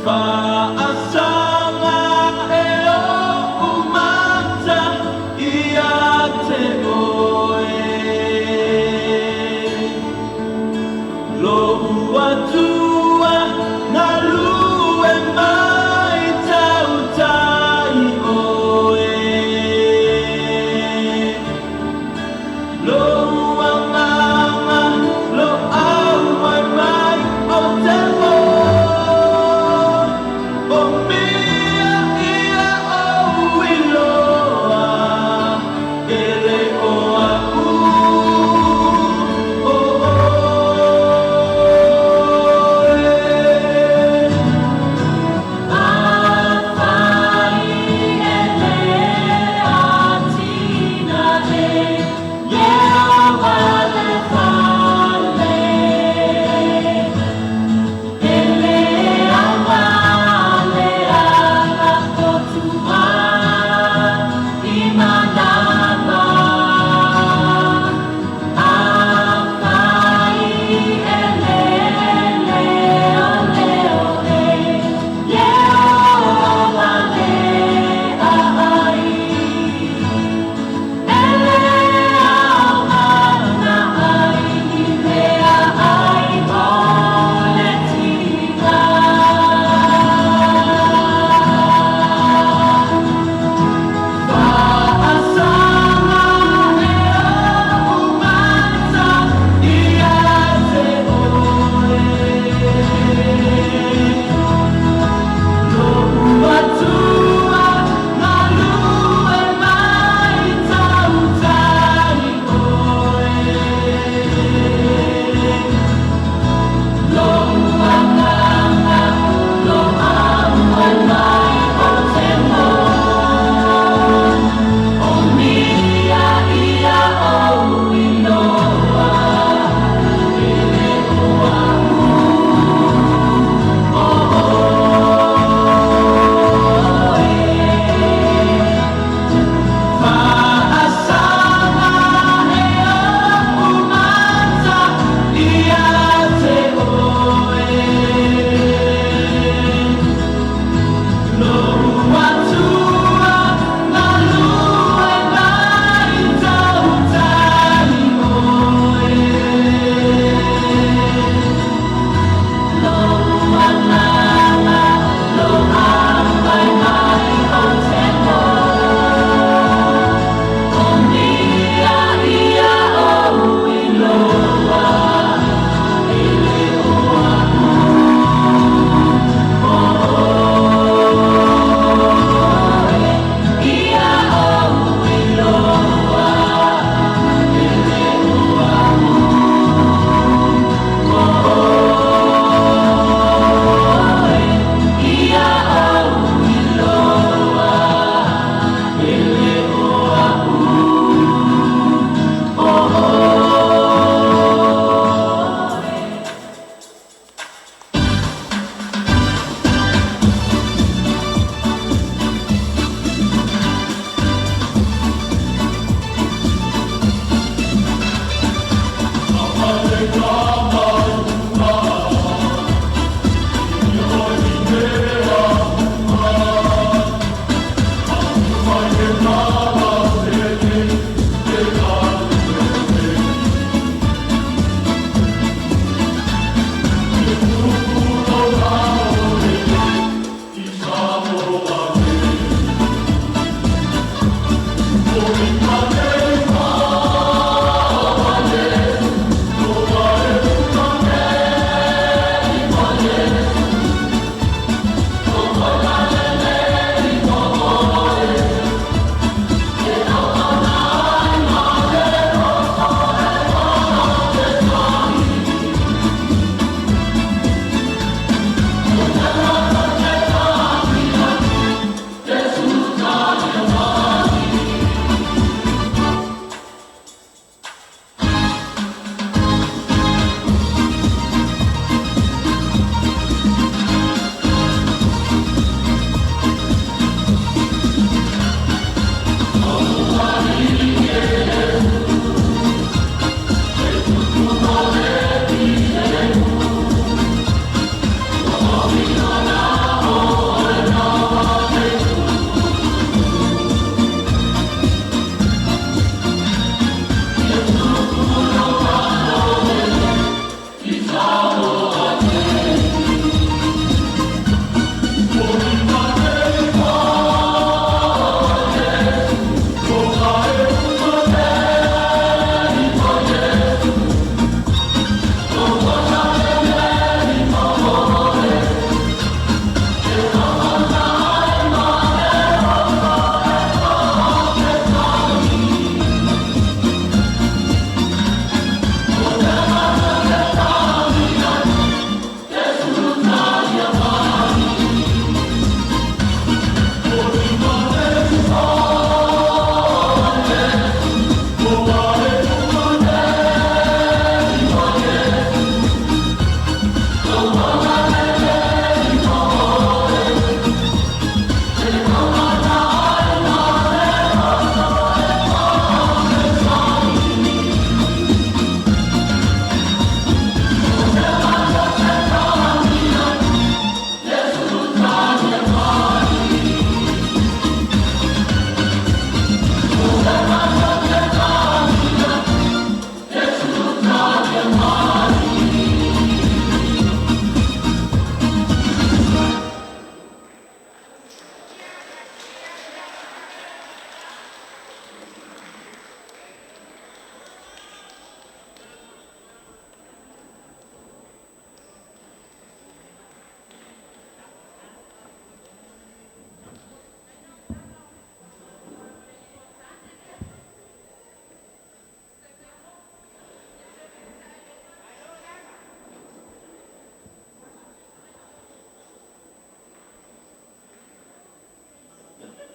Fa'asaga e o'u mata ia te oe. Lo'u Atua galue mai tautai oe. Lo'u agaga lo auai mai o te mo. O mea ia ou iloa, e le o a'u o oe. Afai e le atinae, Ieova le fale. E le aoga le agafotua i manava. Afai e le leoleo e Ieova le aai. E le aoga na ai ni mea ai o le tiga. Fa'asaga e o'u mata ia te oe. Lo'u Atua galue mai tautai oe. Lo'u agaga lo auai mai o te mo. O mea ia ou iloa, e le o a'u o oe. Fa'asaga e o'u mata ia te oe. Lo'u Atua galue mai tautai oe. Lo'u agaga lo auai mai o te mo. O mea ia ou iloa, e le o a'u o oe. Ia ou iloa, e le o a'u o oe. Ia ou iloa, e le o a'u o oe. Thank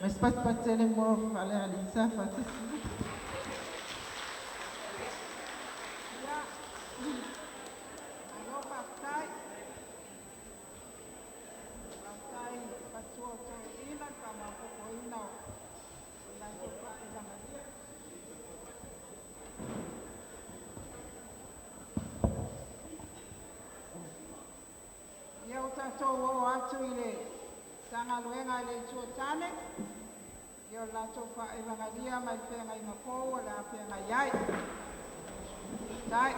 Ma se patupatu mo Falealisa faatasi. Malo faafetai. Faafetai faletua o toeaiina le faamaopoopoina o latou faaevagalia. Ia ua tatou oo atu i le Matagaluega a le Itu o Tane, ia o le latou faaevagalia mai le feagaiga fou o le a feagai ai. Faafetai.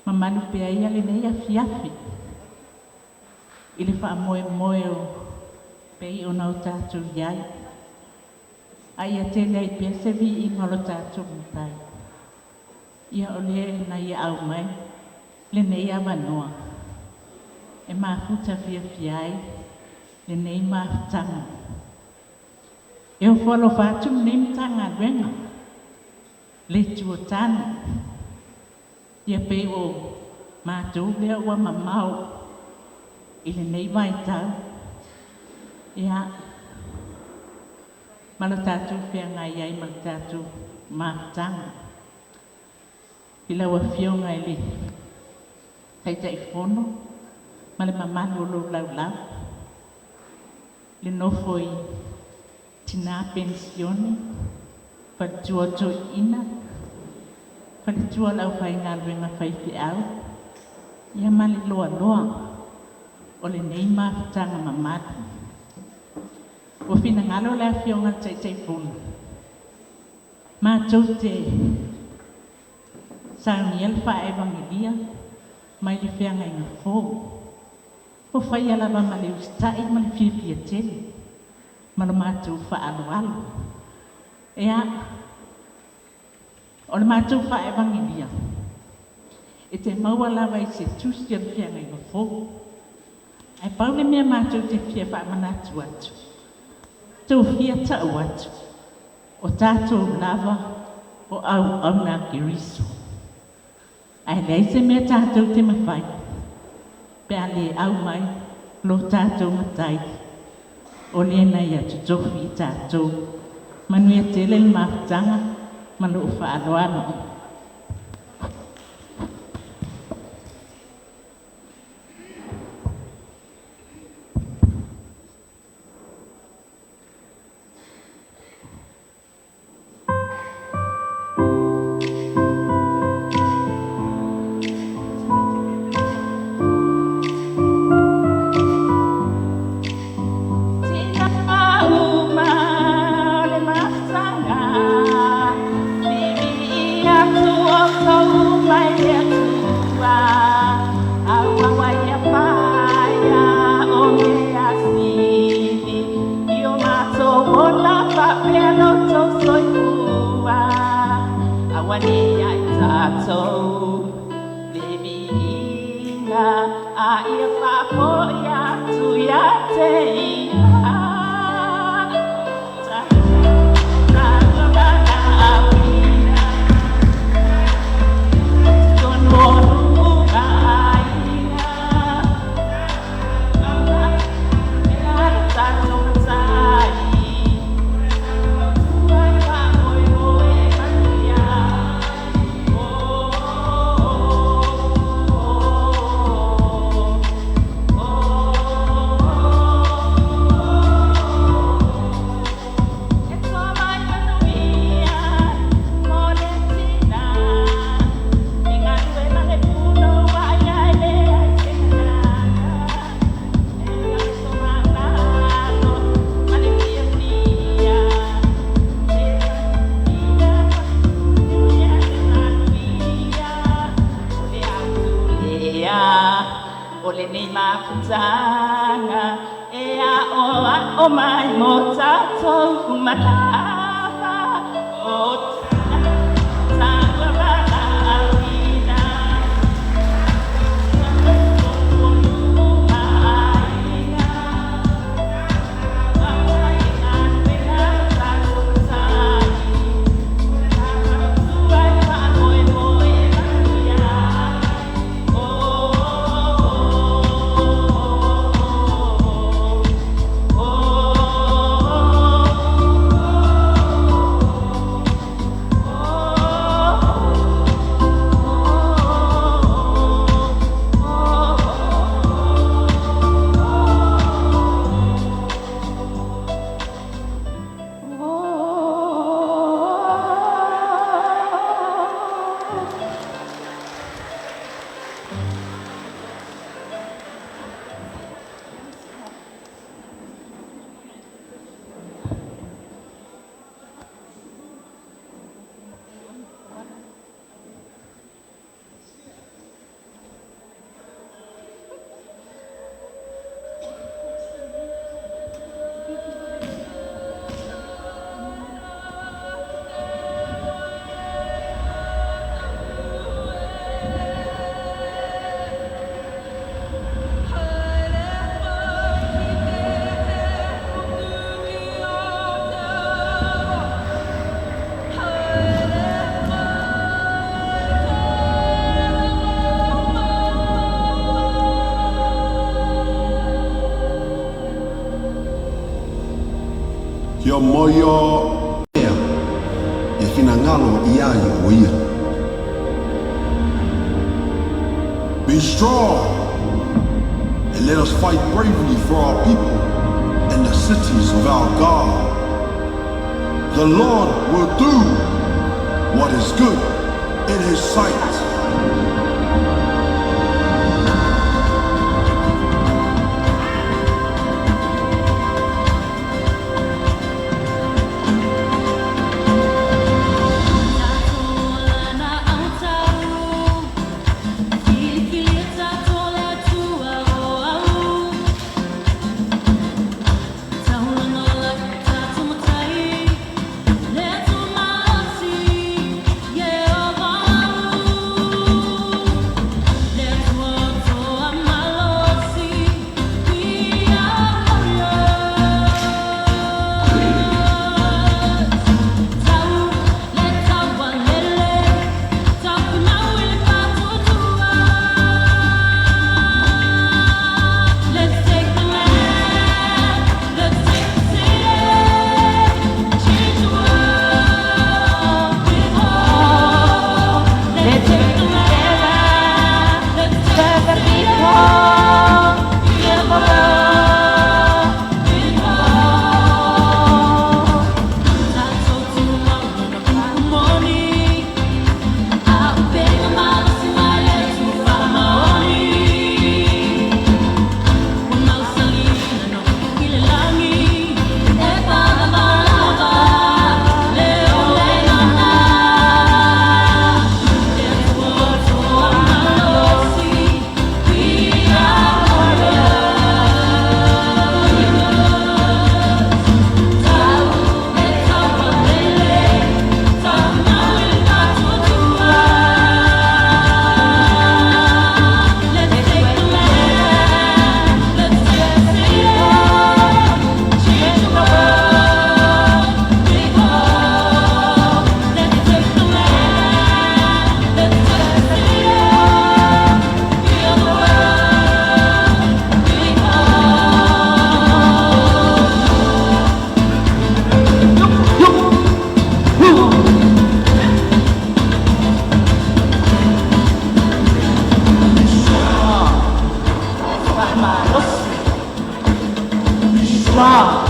Mamalu pea ia lenei afiafi i le faamoemoe o pei ona o tatou i ai. A ia tele ai pea se viiga o lo tatou Matai. Ia o lea na ia aumai lenei avanoa e mafuta fiafia ai lenei mafutaga. E ofo alofa atu lenei Matagaluega, le Itu o Tane, ia pei o matou lea ua mamao i lenei vaitau, ia, ma lo tatou feagai ai ma le tatou mafutaga. I lau Afioga i le Taitaifono ma le mamalu o lou laulau, le nofo i Tina Penisione, Faletua o Toeaina, Faletua o le Aufaigaluega Faifeau, ia ma le loaloa o lenei mafutaga mamalu. Ua finagalo le Afioga i le Taitaifono matou te saunia le faaevagelia mai le feagaiga fou. Ua faia lava ma le usitai ma le fiafia tele ma le matou faaaloalo. Ea, o le matou faaevagelia, e te maua lava i se tusi o le feagaiga fou. Ae pau le mea matou te fia faamanatu atu, tou fia tau atu, o tatou lava o auauna a Keriso. Ae leai se mea tatou te mafai pe a le au mai lo tatou Matai o le na ia totofi i tatou. Manuia tele le mafutaga ma lou faaaloalo. O lenei mafutaga e aʻoaʻo mai mo tatou uma lava o Kia moio ea e finangalo i ai o ia. Be strong and let us fight bravely for our people and the cities of our God. The Lord will do what is good in his sight. Strong.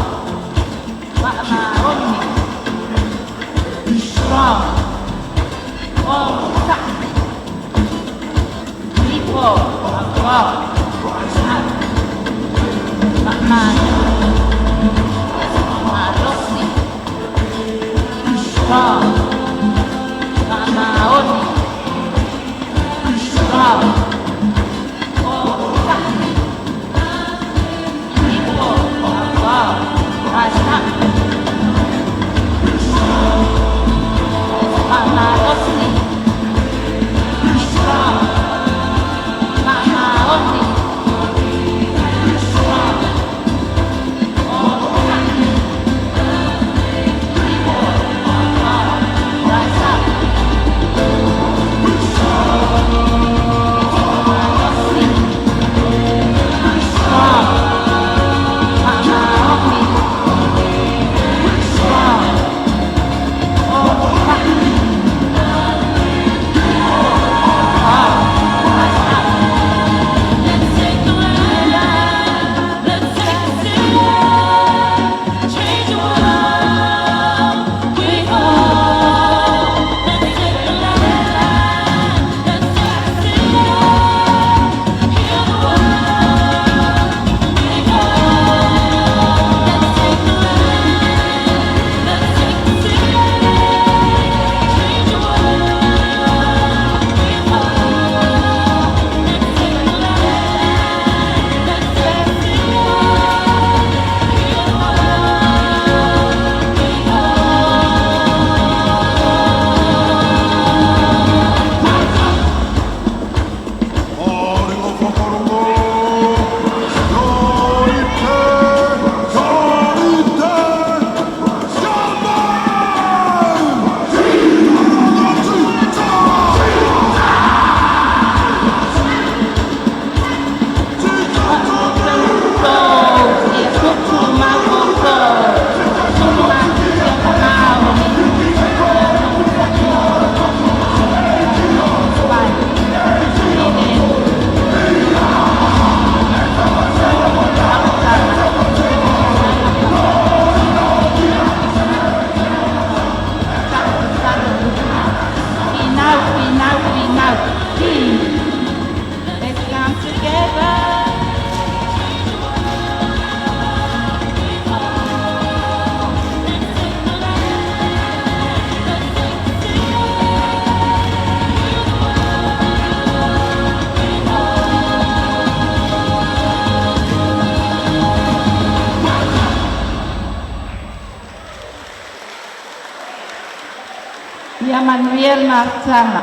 manuia le mafutaga.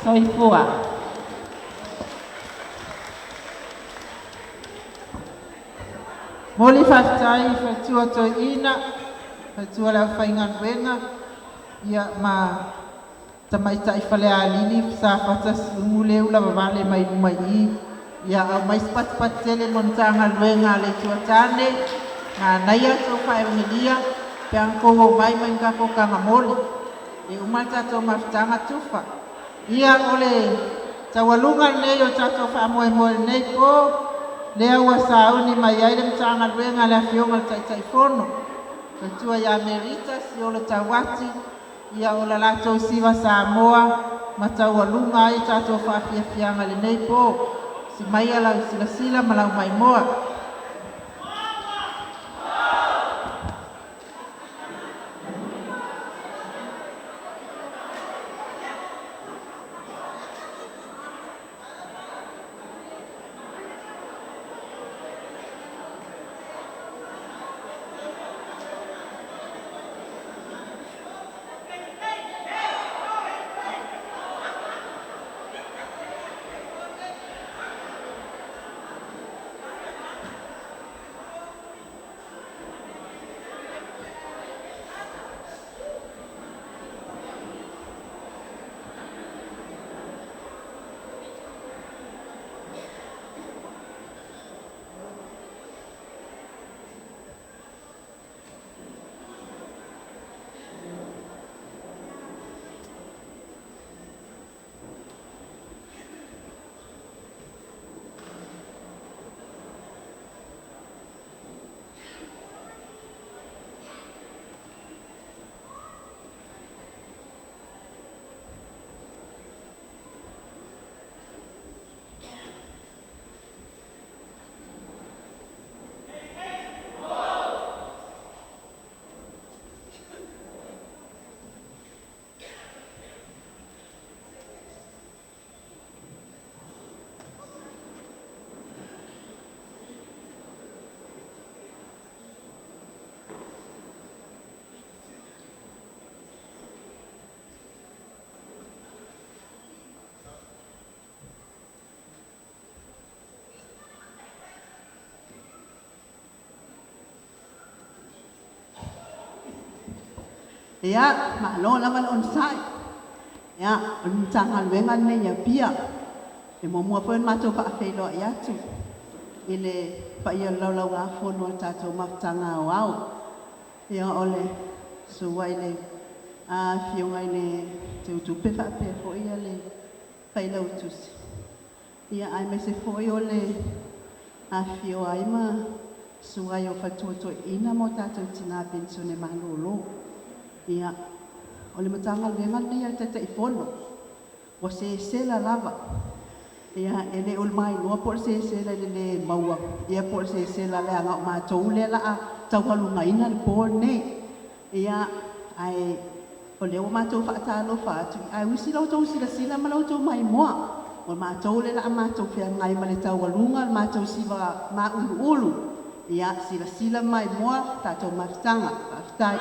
Soifua. Mo le faafetai i faletua toeaina, faletua le aufaigaluega, ia ma tamaitai Falealili Safata Siumu lea ua lavavale mai luma i i. Ia aumai se patupatu tele mo le Matagaluega a le Itu a Tane, manaia le tou faaumilia pe ana outou omai mai ni tatou taga moli. E uma le tatou mafutaga tufa. Ia o le taualuga lenei o le tatou faamoemoe i lenei po, lea ua sauni mai ai le Matagaluega a le Afioga i le Taitaifono, Faletua ia Melita Siolo Tauati, ia o le latou siva Samoa ma taualuga ai tatou faafiafiaga i lenei po. Si maia lau silasila ma lau maimoa. Ia, malo lava le onosai. Ia, o le Matagaluega lenei i Apia. E muamua foi ona matou faafeiloai atu i le paia o le Laulau-a-Fono a le tatou Mafutaga Aoao. Ia, o le susu ai le Afioga i le Teutupe faapea foi le Failautusi, ia aemaise foi o le afifio ai ma susu ai o faletua toeaiina ma o tatou tina penisione malolo. Ia, o le Matagaluega lenei a le Taitaifono, ua sesela lava. Ia, e le o le mailoa po o le sesela i le lē maua, ia po o le sesela leaga o matou lea o le a taualugaina le po lenei. Ia, ae o lea ua matou faatalofa atu, ae usi la outou silasila ma la outou maimoa. O matou lea o le a matou feagai ma le taualuga o le matou siva mauluulu. Ia, silasila ma maimoa tatou mafutaga. Faafetai.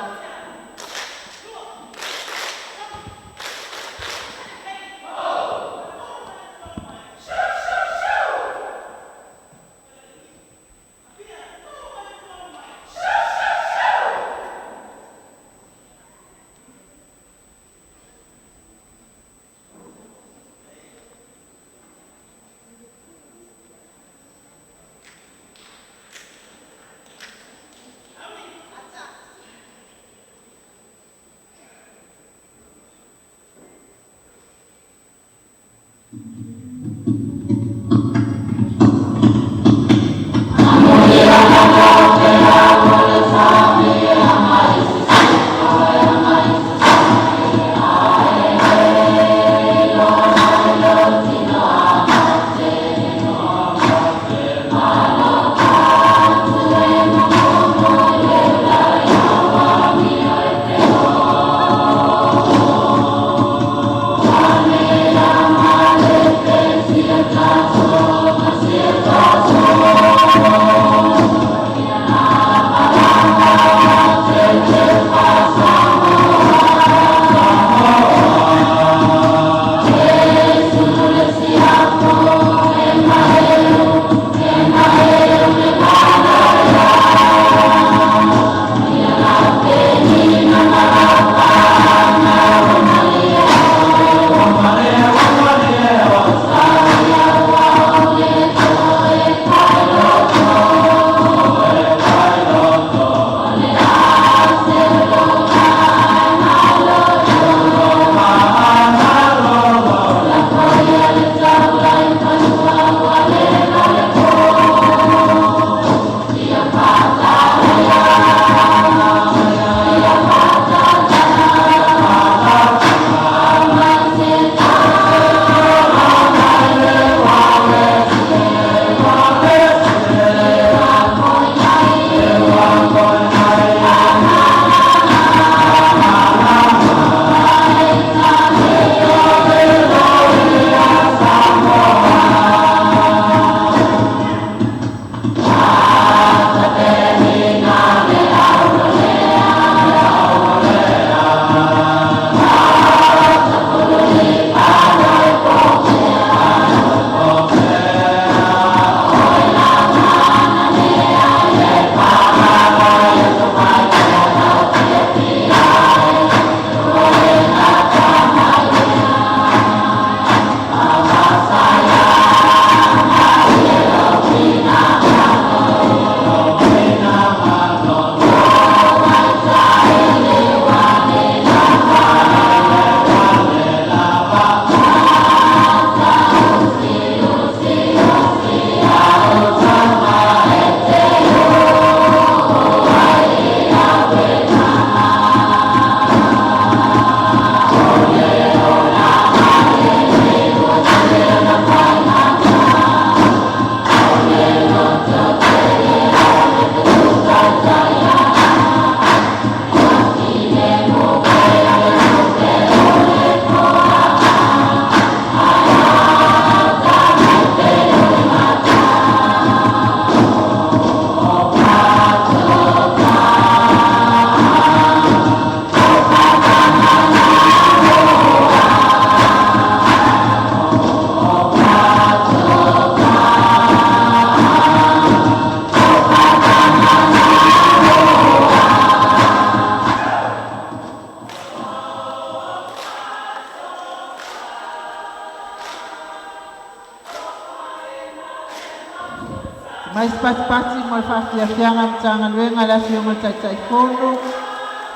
Aumai se patipati mo le faafiafiaga a Matagaluega i le Afioga i le Taitaifono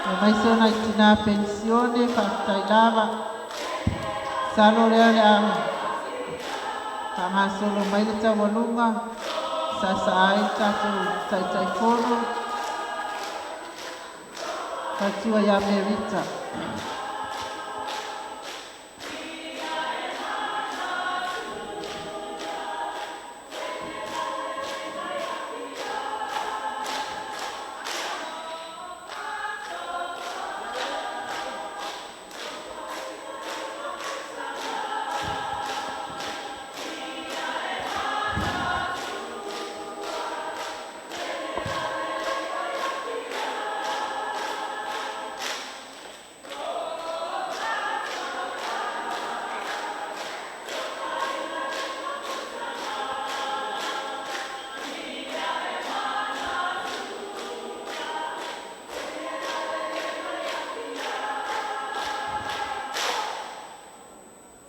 aemaise o nai tinā penisione, faafetai lava. Masalo o lea o le a faagasolo mai le taualuga e saasaa ai le tatou Taitaifono, faletua ia Merita.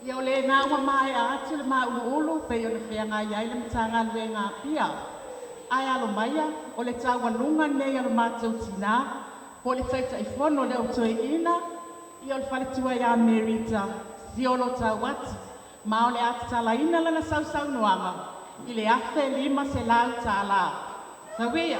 Ia o lena ua maea atu le mauluulu pei ona feagai ai le Matagaluega a Apia. Ae alo maia, o le taualuga lenei a lo matou tinā, po o le Taitaifono o le Au Toeaina, ia o le faletua ia Merita Siolo Tauati, ma o le a tatalaina lana sausaunoaga i le $1,500. Tauia!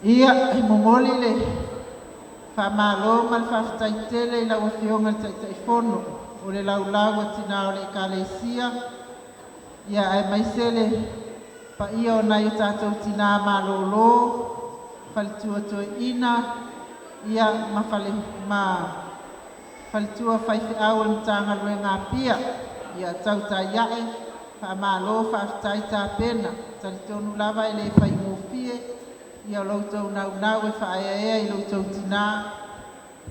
Ia, e momoli le faamalo ma le faafetai tele i lau Afioga i le Taitaifono o le laulau a tinā o le Ekalesia, ia aemaise le paia o nai o tatou tinā malōlō, faletua toeaina, ia ma fale ma faletua faifeau o le Matagaluega a Apia. Ia tautai a'e, faamalo faafetai tapena. Talitonu lava e le faigofie ia lo outou naunau e faaeaea i lo outou tinā.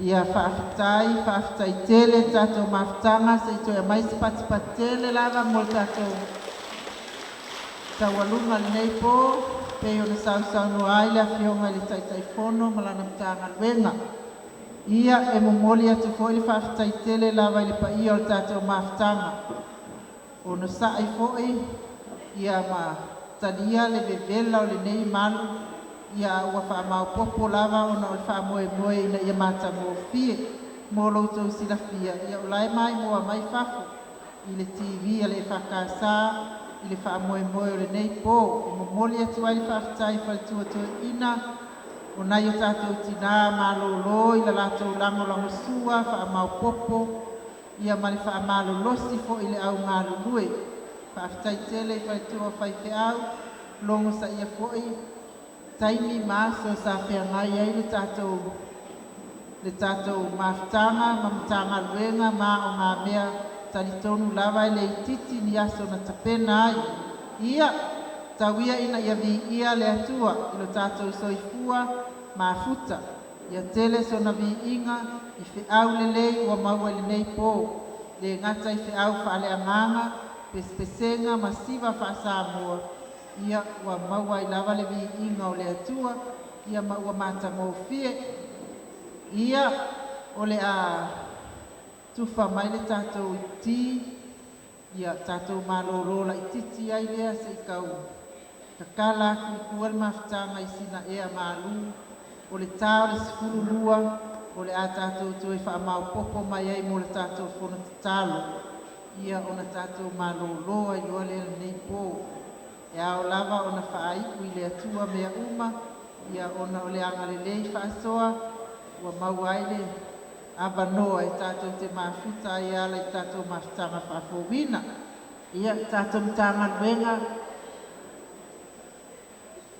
Ia faafetai, faafetai tele le tatou mafutaga se i toe aumai se patipati tele lava mo le tatou taualuga i lenei pō, pei ona sausaunoa ai le Afioga i le Taitaifono ma lana Matagaluega. Ia, e momoli atu foi le faafetai tele lava i le paia o le tatou mafutaga, onosa'i foi ia ma talia le vevela o lenei malu, ia a ua faamaopoopo lava ona o le faamoemoe ina ia matagofie. Mo lo outou silafia, ia o la e maimoa mai fafo i le TV a le EFKS i le faamoemoe o lenei pō. E momoli atu ai le faafetai i faletua toeaiina o nai o tatou tinā malōlō i le latou lagolagosua faamaopoopo ia ma le faamalolosi foi i le au galulue. Faafetai tele i faletua o faifeau, logosaia foi taimi ma aso sa feagai ai le tatou mafutaga ma Matagaluega ma aogamea. Talitonu lava e le itiiti ni aso na tapena ai. Ia, tau ia ina ia viia le Atua i lo tatou soifua mafuta. Ia tele sona viiga i feau lelei ua maua i lenei pō. Le gata i feau faaleagaga, pesepesega ma siva faa-Samoa, ia ua maua ai lava le viiga o le Atua, ia ma ua matagofie. Ia, o le a tufa mai le tatou ti, ia tatou malōlō laitiiti ai lea se i tau tatala atu i tua le mafutaga i sina ea malū. O le tā o le 12, o le a tatou toe faamaopoopo mai ai mo le tatou fono tatalo, ia ona tatou malōlō ai loa lea i lenei pō. E ao lava ona faai'u i le Atua mea uma, ia ona o le agalelei faasoa ua maua ai le avanoa e tatou te mafuta ai e ala i tatou mafutaga faafouina. Ia, tatou Matagaluega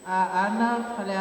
Aana Falealili.